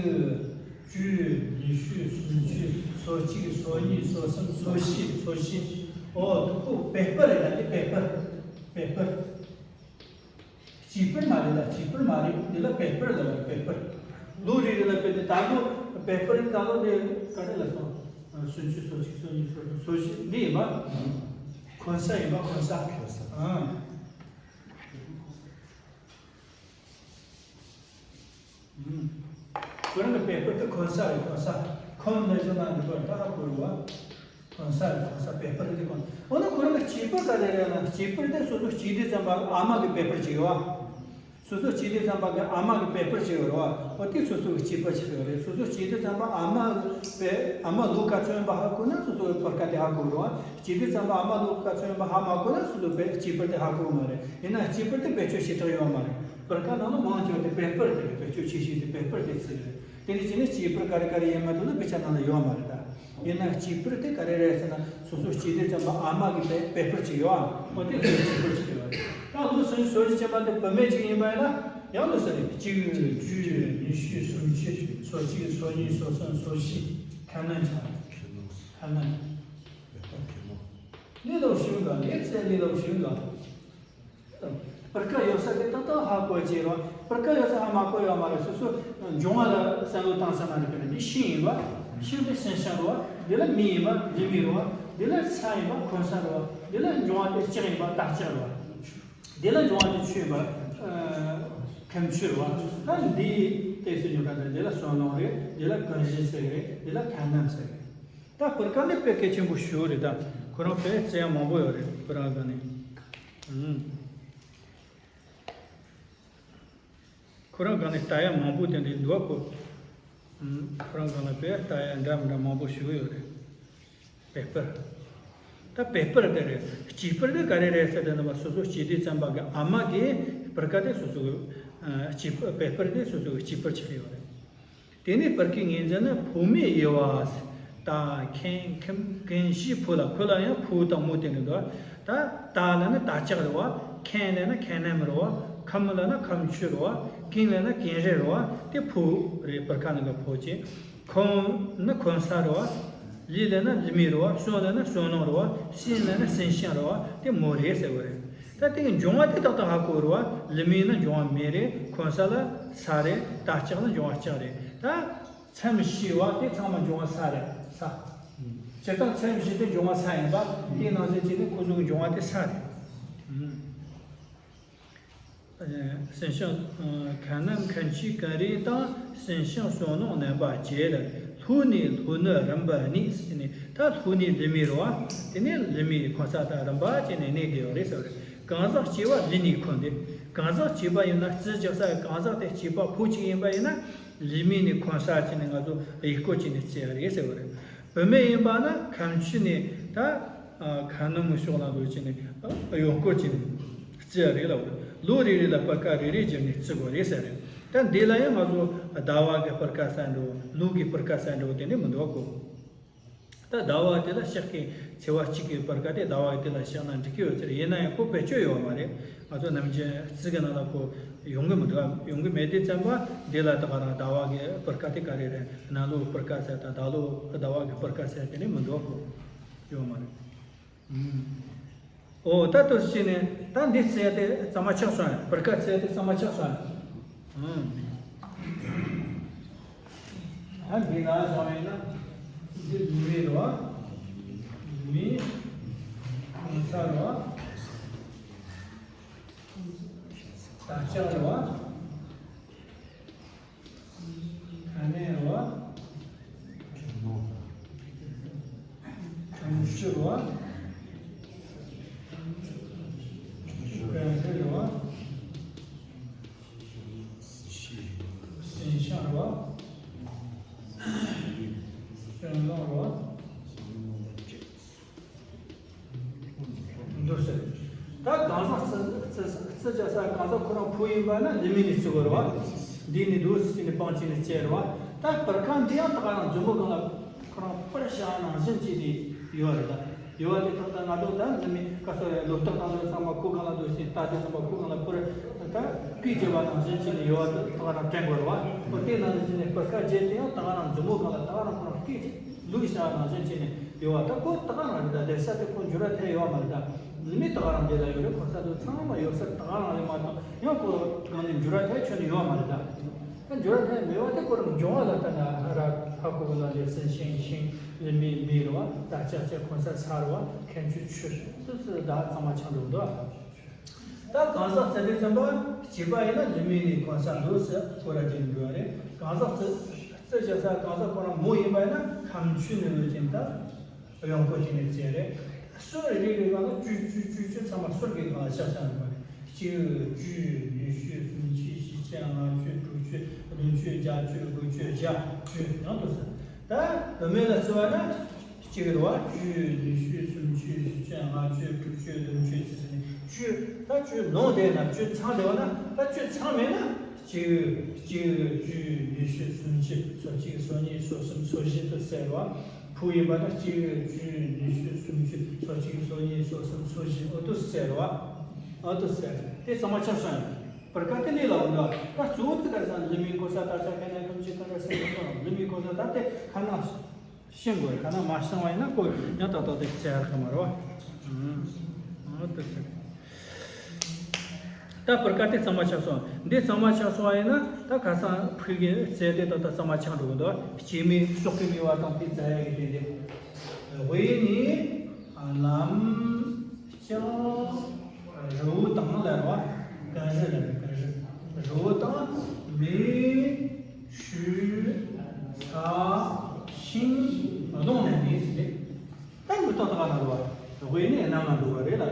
བཅུ། ཉི་ཤུ། སུམ་ཅུ། སོ་གཅིག་སོ་གཉིས། སོ་གསུམ། སོ་བཞི། སོ་བཞི། འོ་དེ་ཁོ་བེ་སྤུ་རེད་ད། དེ་བེ་སྤུ། བེ་སྤུ། གཅིག་པུར་མ་རེད་ལ། གཅིག་པུར་མ་རེད། འདི་ལ་བེ་སྤུར་ལ་བེ་སྤུར། ལོ་རེ་རེ་ལ་བེ་སྤུར། ད་ལོ་ པེ་པར་ནང་ལོགས་ནས་ག་རེ་ལབ་སོང་། སོ་བཅུ། སོ་གཅིག། སོ་གཉིས། སོ་གསུམ། སོ་བཞི། འདི་ཡིན་པ། གོན་ས་ཡིན་པ། གོན་ས། གོན་ས། ཨང་། ཁོ་རང་གི་པེ་པར་དེ་གོན་ས་རེད། གོན་ས། ཁོན་ལ་བཞག་ན་འདི་པར་ད་ཧ་གོ་རུ་བ། གོན་ས་རེད། གོན་ས། པེ་པར་དེ་གོན། འོ་ན་ཁོ་རང་གི་སྐྱེས་པ་ག་རེ་རེད་ལ། སྐྱེས་པ་དེ་སོ་སོ་སྐྱེས་དུས་ཙམ་པ་ཨ་མ་གི་པེ་པར་ཅིག་ཡོད་བ། སོ་སོ་སྐྱེས་དུས་ཙམ་པ་གི་ཨ་མ་གི་པེ་པར་ཅིག་ཡོད་རེད་བ། འོ་དེ་སོ་སོ་གི་སྐྱེས་པ་ཅིག་ཡོད་རེད། སོ་སོ་སྐྱེས་དུས་ཙམ་པ་ཨ་མ་པེ་ཨ་མ་ལོ་ག་ཚོད་ཡིན་པ་ཧ་གོ་ན་སོ་སོ་གི་པར་ཀ་དེ་ཧ་གོ་རེད་བ། སྐྱེས་དུས་ཙམ་པ་ཨ་མ་ལོ་ག་ཚོད་ཡིན་པ་ཧ་མ་གོ་ན་སོ་སོ་པེ་སྐྱེས་པར་དེ་ཧ་གོ་མ་རེད། ཡིན་ན་སྐྱེས་པར་དེ་བེད་སྤྱོད་བྱེད་སྟངས་ཡོད་མ་རེད། པར་ཀ་ནང་ལ་མང་ཆེ་བ་དེ་པེ་པར་དེ་རེད། བེད་སྤྱོད་བྱེད་ཤེས་དེ་པེ་པར་དེ་ཚིག་རེད། དེ་ནས་ཅི་ནས་སྐྱེས་པར་ག་རེ་ག་རེ་ཡིན་མ་ཐུབ་ན་དཔེ་ཆ་ནང་ལ་ཡོད་མ་རེད་ད། ཡིན་ན་སྐྱེས་པར་དེ་ག་རེ་རེད་ཟེར་ན་སོ་སོ་སྐྱེས་དུས་ཙམ་པ་ཨ་མ་གི་པེ་པེ་པར་ཅིག་ཡོད་ཨ། འོ་དེ་སོ་སོ་སྐྱེས་པར་ཅིག་ཡོད་རེད། ད་ལོ་སོ་སོ་སོ་སྐྱེས་ཅན་པ་དེ་བུད་མེད་ཅིག་ཡིན་པ་ཡིན་ན་ཡང་ལོ་སོ་རེད། གཅིག་བཅུ་ཉི་ཤུ་སུམ་ཅུ་སོ་གཅིག་སོ་གཉིས་སོ་གསུམ་སོ་བཞི། ཁ་སྣོན་ཆགས། ཁ་སྣོན། ལས་སླ་པོ་ཞིག་འདུག་ལས་ཚད་ལས་སླ་པོ་ཞིག་འདུག་པར་ཀ་ཡོད་ས་དེ་ཏག་ཏག་ཧ་གོ་བྱས་རོགས། པར་ཀ་ཡོད་ས་ཧ་མ་གོ་ཡོད་མ་རེད། སོ་སོ་འབྱུང་བ་ལ་བསམ་བློ་བཏང་ས་མ་རེད། དཔེར་ན་འདི་ཤིང་ཡིན་པ། ཤིང་དེ་སེམས་ཤིང་རེད་བ། འདི་ལ་མི་ཡིན་པ། ལུས་མི་རེད་བ། འདི་ལ་ས་ཡིན་པ། གོན་ས་རེད་བ། འདི་ལ་འབྱུང་བ་དེ་ལྕགས་ཡིན་པ། རྟ་ལྕགས་རེད་བ། འདི་ལ་འབྱུང་བ་དེ་ཆུ་ཡིན་པ། ཁམ་ཆུ་རེད་བ། ད་འདི་ཏོག་ཙམ་ཉོ་ག་འདི་ལ་སོ་ནོ་རེད། འདི་ལ་གོན་གཞི་ཟེར་གི་རེད། འདི་ལ་ཁ་སྣོན་ཟེར་གི་རེད། ད་པར་ཀ་ནི་དཔེ་གལ་ཆེན་པོ་ཞིག་རེད། ད་ཁོ་རང་དཔེ་བཙལ་ཡ་མང་པོ་ཡོད་རེད། པར་ཀ་ནི། ཨུམ། ཁོ་རང་སྒང་ནས་ལྟ་ཡ་མང་པོ་དེ་འདྲའི་འདུག་གོ། ཨུམ། ཁོ་རང་སྒང་ལ་དཔེ་ལྟ་ཡ་འདྲ་མི་འདྲ་མང་པོ་ཞིག་ཡོད་རེད། པེ་པར། ད་པེ་པར་དེ་རེད། སྐྱེས་པར་དེ་ག་རེ་རེད་ཟེར་དུས་ཙམ་པ་སོ་སོ་སྐྱེས་དུས་ཙམ་པ་གི་ཨ་མ་གི་པར་ཀ་དེ་སོ་སོ་གི་སྐྱེས་པར། པེ་པར་དེ་སོ་སོ་གི་སྐྱེས་པར་ཆགས་ཡོད་རེད། དེ་ནས་པར་ཀའི་ངོས་འཛིན་ནི་ཕོ་མོའི་དབྱེ་བ། རྟ། ཁེན། ཁམ། གོན་གཞི། ཕོ་ལ། ཁོ་ལ་ཡང་ཕོ་དང་མོ་དེ་འདྲ་འདུག་ད་རྟ་ལབ་ན་རྟ་ལྕགས་རེད་བ། ཁེན་ལབ་ན་ཁ་སྣོན་རེད་བ། ཁམ་ལབ་ན་ཁམ་ཆུ་རེད་བ། གོན་ལབ་ན་གོན་རས་རེད་བ། དེ་ཕོ་རེད། པར་ཀ་ནང་གི་ཕོ་ཅན། གོན་ནི་གོན་ས་རེད་བ། ལུས་ལབ་ན་ལུས་མི་རེད་བ། སོ་ལབ་ན་སོ་ནོ་རེད་བ། སེམས་ལབ་ན་སེམས་ཤིང་རེད་བ། དེ་མོ་རེད་ཟེར་བ་རེད། ད་དེ་གི་འབྱུང་བ་དེ་ཏག་ཏག་ཧ་གོ་རེད་བ། ལུས་མི་ན་འབྱུང་བ་མེ་རེད། གོན་ས་ལ་ས་རེད། རྟ་ལྕགས་ལ་འབྱུང་བ་ལྕགས་རེད། ད་མཚམས་བཞི་བ་དེ་ཚང་མ་འབྱུང་བ་ས་རེད། ས། སྤྱིར་བཏང་མཚམས་བཞི་དེ་འབྱུང་བ་ས་ཡིན་པ། དེའི་ནང་བཞིན་བྱས་ནས་ཁོ་ཚོ་གི་འབྱུང་བ་དེ་ས་རེད། སེམས་ཤིང་། ཁ་སྣོན། གོན་གཞི། གོན་རས་དང་སེམས་ཤིང་སོ་ནོ་རྣམ་པ་བཅས་ལ། ལྷོ་ནས། ལྷོ་ནི་རིམ་པ་གཉིས་ཟེར་ནས། ད་ལྷོ་ནི་ལུས་མི་རེད་བ། དེ་ནས་ལུས་མི་གོན་ས་དང་རིམ་པ་བྱས་ནས་གནས་དགོས་པ་རེད་ཟེར་བ་རེད། གང་ཟག་སྐྱེས་པ་ལུས་ནས་གོན་ཏེ། གང་ཟག་སྐྱེས་པ་ཡིན་ན། རྩིས་རྒྱག་ས་གང་ཟག་དེ་སྐྱེས་པ་ཕོ་གཅིག་ཡིན་པ་ཡིན་ན། ལུས་མི་ནས་གོན་ས་བྱས་ནས་ང་ཚོ་ཡིག་སྐོར་བྱས་ནས་བརྩི་ཡ་རེད་ཟེར་བ་རེད། བུད་མེད་ཡིན་པ་ན་ཁམ་ཆུ་ནས་ད་ཁ་སྣོན་གྱི་ཕྱོགས་ལ་འགྲོ་བྱས་ནས་ཡོང་སྐོར་བྱས་ནས་བརྩི་ཡ་རེད་ལབ་པ་རེད། ལོ་རེ་རེ་ལ་སྤུར་ཁ་རེ་རེ་བརྒྱབ་ནས་བརྩི་དགོས་རེད་ཟེར་རེད། ད་འདི་ལ་ཡང་ང་ཚོ་ཟླ་བ་གི་སྤུར་ཁ་ཟེར་འགྲོ། ལོ་གི་སྤུར་ཁ་ཟེར་འགྲོ་དེ་འདྲ་མི་འདུག་གོ། ད་ཟླ་བ་དེ་ལ་ཕྱག་གི་ཚེས་པ་གཅིག་གི་སྤུར་ཁ་དེ་ཟླ་བ་དེ་ལ་བཞག་ན་འགྲིག་གི་ཡོད་ཚེ་རེད། ཡིན་ན་ཡང་ཁོ་བེད་སྤྱོད་ཡོད་མ་རེད། ང་ཚོ་ནམ་རྒྱུན་རྩིས་ཀྱི་ནང་ལ་ཁོ་ཡོང་གི་མི་འདུག་ཡོང་གི་མེད་དུས་ཙམ་པ་འདི་ལ་ད་ག་རང་ཟླ་བ་གི་སྤུར་ཁ་དེ་ག་རེ་རེད། ནང་ལོ་སྤུར་ཁ་ཟེར་དང་ཟླ་ལོ་ཟླ་བ་གི་སྤུར་ཁ་ཟེར་དེ་ནི་མི་འདུག་གོ། ཡོད་མ་རེད། ཨོ། ད་ལྟོས་བྱས་ནས་ད་འདི་བརྩི་ཡ་དེ་གཙང་མ་ཆགས་སོང་ཡ། སྤུར་ཁ་བརྩི་ཡ་དེ་གཙང་མ་ཆགས་སོང་ཡ། ཨང་། ད་འདི་ན་བཞག་ཡིན་ན་འདི་ལུས་མི་རེད་བ། ལུས་མི། གོན་ས་རེད་བ། རྟ་ལྕགས་རེད་བ། ཁ་སྣོན་རེད་བ། གོན་གཞི་རེད་བ། གོན་རས་རེད་བ། སེམས་ཤིང་རེད་བ། སོ་ནོ་རེད་བ། འདུག་ཟེར། ད་གང་ཟག་རྩི་རྩི་རྩི་བྱ་ས་གང་ཟག་ཁོ་རང་ཕོ་ཡིན་པ་ན་ལུས་མི་ནས་བརྩི་དགོས་རེད་བ། འདི་ནས་འདུག་ཟེར་ནས་སྤང་བྱས་ནས་བརྩི་རེད་བ། ད་སྤུར་ཁ་འདི་ཡང་ད་ག་རང་མཛུབ་མོ་སྒང་ལ་ཁོ་རང་སྤུར་བཞག་ནང་བཞིན་བྱས་ཏེ་ཡོད་རེད། ད་ཡོད་པ་དེ་དག་ད་ང་ཚོ་ད་ལུས་མི་ཀ་སོ་ཡ་ལོ་ཏོག་དང་དེ་ཚང་མ་ཁོ་སྒང་ལ་འདུག་ཟེར། རྟ་དེ་ཚང་མ་ཁོ་སྒང་ལ་སྤུར། ད་སྐུད་བརྗེས་པ་ནང་བཞིན་བྱས་ནས་ཡོད་པ་དེ་ད་ག་རང་དྲན་དགོས་རེད་བ། ཁོ་དེ་ནང་བཞིན་བྱས་ནས་སྤུར་ཁ་བརྗེས་ཏེ་ཡང་ད་ག་རང་མཛུབ་མོ་སྒང་ལ་ད་ག་རང་ཁོ་རང་སྐུད་བརྗེས། ལུག་བྱ་བ་ནང་བཞིན་བྱས་ནས་ཡོད་པ། ད་ཁོ་ད་ག་རང་རེད། ད་བསྡད་ས་དེ་ཁོ་འགྱུར་བ་ཐེབས་ཡོད་མ་རེད། ད་ལུས་མི་ད་ག་རང་འདི་ལ་ཡོད་རེད། གོན་ས་དེ་ཚང་མ་ཡོད་ས་ད་ག་རང་རེད་མ་གཏོགས་ཡང་ཁོ་གང་ནས་འགྱུར་བ་ཐེབས་ཁྱོན་ནས་ཡོད་མ་རེད། ད་ད་འགྱུར་བ་ཐེབས་མེད་པ་དེ་ཁོ་རང་འབྱུང་བ་ལ་ལྟ་ན་ཧ་ར་ཧ་ ཁ་ཁོ་བོ་ན་ལས་སེམས་ཤིང་ཤིང་ལི་མི་མི་རུ་བ་ད་ལྕགས་ཀྱི་གོང་ས་ས་རུ་བ་ཁན་ཆུ་ཆུ་དུ་སུ་ད་གཙང་མ་ཆང་འགྲོ་འདུག་ད་གང་ཟག་ཚེ་འདས་ཙམ་པ་བྱིས་པ་ཡིན་ན་ལི་མི་ནི་གོང་ས་འདུག་སུ་ཁོ་ར་ཅན་འགྲོ་བ་རེད། གང་ཟག་ཚེ་ཚེ་ཞག་ས་གང་ཟག་ཁོ་རང་མོ་ཡིན་པ་ཡིན་ན་ཁམ་ཆུ་ནི་ལོ་ཅན་ད་གཡོན་ཁོ་ཅན་ནི་ཚེ་རེད། སོ་རེ་རེ་རེ་གང་ལ་བཅུ་བཅུ་བཅུ་བཅུ་ཚང་མ་སོར་གི་གང་ལ་ཆ་ཚང་རེད་པ་རེད། གཅིག་བཅུ་ཉི་ཤུ་སུམ་ཅུ་བཞི་བཅུ་ལྔ་བཅུ་དྲུག་ཅུ་བདུན་ཅུ་བརྒྱད་ཅུ་དགུ་བཅུ་བརྒྱད་བཅུ་ཡང་དུ་ཟེར། ད་བུད་མེད་ལ་བརྩི་བ་ན་གཅིག་རེད་བ། བཅུ་ཉི་ཤུ་སུམ་ཅུ་བཞི་བཅུ་ལྔ་བཅུ་དྲུག་ཅུ་བདུན་ཅུ་ཟེར་ནས་བཅུ། ད་བཅུ་ནང་བསྡད་ན་བཅུ་ཚང་བསྡད་པ་ན་ད་བཅུ་ཚང་མེད་ན་གཅིག་གཅིག་བཅུ་ཉི་ཤུ་སུམ་ཅུ་སོ་གཅིག་སོ་གཉིས་སོ་གསུམ་སོ་བཞི་དུ་ཟེར་བ། བུ་ཡིན་པ་ན་གཅིག་བཅུ་ཉི་ཤུ་སུམ་ཅུ་སོ་གཅིག་སོ་གཉིས་སོ་གསུམ་སོ་བཞི་ཨོ་དུ་ཟེར་བ། ཨོ་དུ་ཟེར་དེ་ཚང་མ་ཆགས་སོང་ཡ། བར་སྐབས་དེ་ལས་ལ་འོང་ད་ད་གཙོ་བོ་དེ་ག་ས་ལི་མི་གོ་ས་ད་ཆ་ཁ་ན་ཁམ་ཆི་ཁ་ན་སེ་ཁ་ན་ལི་མི་གོ་ས་ད་དེ་ཁ་ན་ཤིང་དགོས་ཁ་ན་མ་ཤང་བ་ཡིན་ན་ཀོ་ཡང་ད་ད་དེ་ཚེ་ཧར་ཁ་མ་རོ། ཨོ་དུ་ཟེར། ད་བར་སྐབས་དེ་གཙང་མ་ཆགས་སོང་། འདི་གཙང་མ་ཆགས་སོང་བ་ཡིན་ན་ད་ཁ་སང་ཕུག་གི་རྩལ་དེ་ད་ལྟ་གཙང་མ་ཆགས་འགྲོ་གི་འདུག་སྐྱེ་མེད་སྲོག་གི་མེད་པ་དང་དེ་རྩ་ཡ་གི་དེ་དེ། དབུས་ནི་ལམ་ལྕགས་རི་བོ་དང་ལ་ར་བ་ཀ་རི་ལ་ར་ཀ་རི་རི་བོ་དང་མེ་ཆུ་ས་ཤིང་རླུང་ནས་མེད་ཟེར་ཏེ། ད་མི་སྟོང་ཐག་ན་འགྲོ་བ་རེད། དབུས་ནས་གནམ་ལ་འགྲོ་བ་རེད་ལ།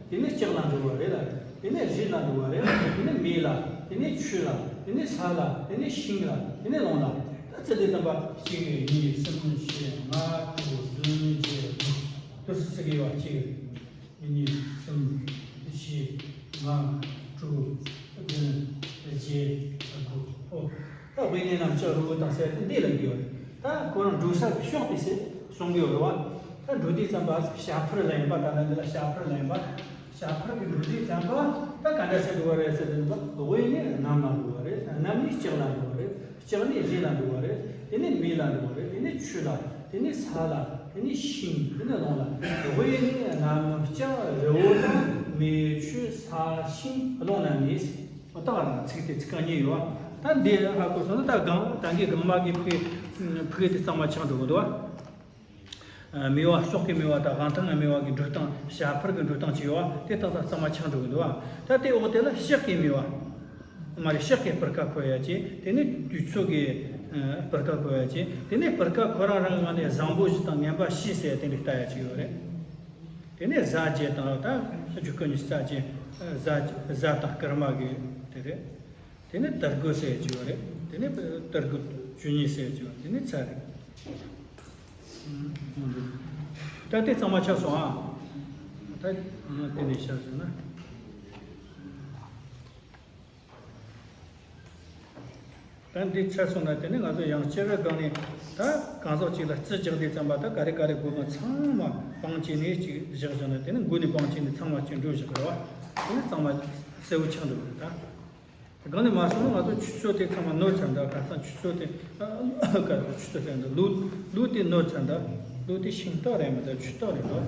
དེ་ནས་ལྕགས་ལ་འགྲོ་བ་རེད་ལ། དེ་ནས་རི་ལ་འགྲོ་བ་རེད་ལ། དེ་ནས་མེ་ལ། དེ་ནས་ཆུ་ལ། དེ་ནས་ས་ལ། དེ་ནས་ཤིང་ལ། དེ་ནས་རླུང་ལ། ད་ཚེ་འདི་ཙམ་པ་གཅིག་གཉིས་གསུམ་བཞི་ལྔ་དྲུག་བདུན་བརྒྱད་དགུ་དུ་སུ་ཚིག་ཡོད་པ་གཅིག་གཉིས་གསུམ་བཞི་ལྔ་དྲུག་བདུན་བརྒྱད་དགུ་ཨོ། ད་དབུས་ནས་གནམ་ལྕགས་རི་བོ་དང་ཟེར་ཏེ་འདི་ལ་འགྱུར། ད་ཁོ་རང་འགྲོ་ས་གི་ཕྱོགས་དེ་ཟེར་གསུང་གི་ཡོད་རེད་བ། ད་འགྲོ་དུས་ཙམ་པ་བྱ་འཕུར་ལ་ཡིན་པ་ད་ལ་འདི་ལ་བྱ་འཕུར་ལ་ཡིན་པ། བྱ་འཕུར་གི་འགྲོ་དུས་ཙམ་པ་ད་ག་འདྲ་ཟེར་འགྲོ་བ་རེད་ཟེར་དུས་ཙམ་པ་དབུས་ནས་གནམ་ལ་འགྲོ་བ་རེད། གནམ་ནས་ལྕགས་ལ་འགྲོ་བ་རེད། ལྕགས་ནས་རི་ལ་འགྲོ་བ་རེད། དེ་ནས་མེ་ལ་འགྲོ་བ་རེད། དེ་ནས་ཆུ་ལ། དེ་ནས་ས་ལ། དེ་ནས་ཤིང་། དེ་ནས་རླུང་ལ། དབུས་ནས་གནམ་ལྕགས་རི་བོ་དང་མེ་ཆུ་ས་ཤིང་རླུང་ལ་མེ། ད་ག་རང་ཚིག་དེ་ཚིག་རྐང་གཉིས་ཡོད། ད་འདི་ཧ་གོ་སོང་ན་ད་གང་ད་གི་གང་མ་གི་ཕུག་ཕུག་དེ་གཙང་མ་ཆགས་འགྲོ་གི་འདུག་བ། མེ་བ་སྲོག་གི་མེ་བ་དང་དབང་ཐང་གི་མེ་བ་གི་འགྲོ་སྟངས་བྱ་འཕུར་གི་འགྲོ་སྟངས་ཅིག་ཡོད་བ། དེ་ད་ད་གཙང་མ་ཆགས་འགྲོ་གི་འདུག་བ། ད་དེ་འོག་དེ་ལ་ལྕགས་ཀྱི་མེ་བ། མ་རེད། ལྕགས་ཀྱི་སྤུར་ཁ་ཁོལ་ཡ་ཅིག་དེ་ནས་དུས་ཚོད་ཀྱི་སྤུར་ཁ་ཁོལ་ཡ་ཅིག་དེ་ནས་སྤུར་ཁ་ཁོ་རང་རང་ངང་ནས་བཟང་པོ་བཞི་དང་ངན་པ་བཞི་ཟེར་དེ་འདྲ་ལྟ་ཡ་ཅིག་ཡོད་རེད། དེ་ནས་གཟའ་བརྒྱད་དང་ད་རྒྱུ་སྐུ་གཉིས་རྩ་ཅན་གཟའ་གཟའ་དང་སྐར་མ་གི་དེ་རེད། དེ་ནས་དར་དགུ་ཟེར་གྱི་ཡོད་རེད། དེ་ནས་དར་དགུ་བཅུ་གཉིས་ཟེར་གྱི་ཡོད་རེད། དེ་ནས་ཚར་རེད། ད་དེ་གཙང་མ་ཆགས་སོང་ཨ། ད་དེ་ནས་བཤད་སོང་ན། ད་འདི་ཚར་སོང་ན་དེ་ནས་ང་ཚོ་ཡང་སྤྱིར་སྒང་ནས་ད་གང་ཟག་ཅིག་ལ་རྩི་རྒྱག་དུས་ཙམ་པ་ད་ག་རེ་ག་རེ་དགོས་མ་ཚང་མ་སྤང་བྱས་ནས་ཅིག་བཞག་བཞག་ན་དེ་ནས་མགོ་ནས་སྤང་བྱས་ནས་ཚང་མ་ཅིག་འགྲོ་བཞག་རེད་བ། དེ་ནས་གཙང་མ་གསལ་བོ་ཆགས་འགྲོ་གི་རེད་ད། སྒང་ནས་མ་སོང་ན་ང་ཚོ་ཆུ་ཚོད་དེ་ཚང་མ་ནོར་ཚར་འདུག་ཁ་སང་ཆུ་ཚོད་དེ་ཁ་སང་ཆུ་ཚོད་ཟེར་འདུག་ལུག་ལུག་དེ་ནོར་ཚར་འདུག་ལུག་དེ་ཤིང་སྟག་རེད་མི་འདུག་ཆུ་སྟག་རེད་འདུག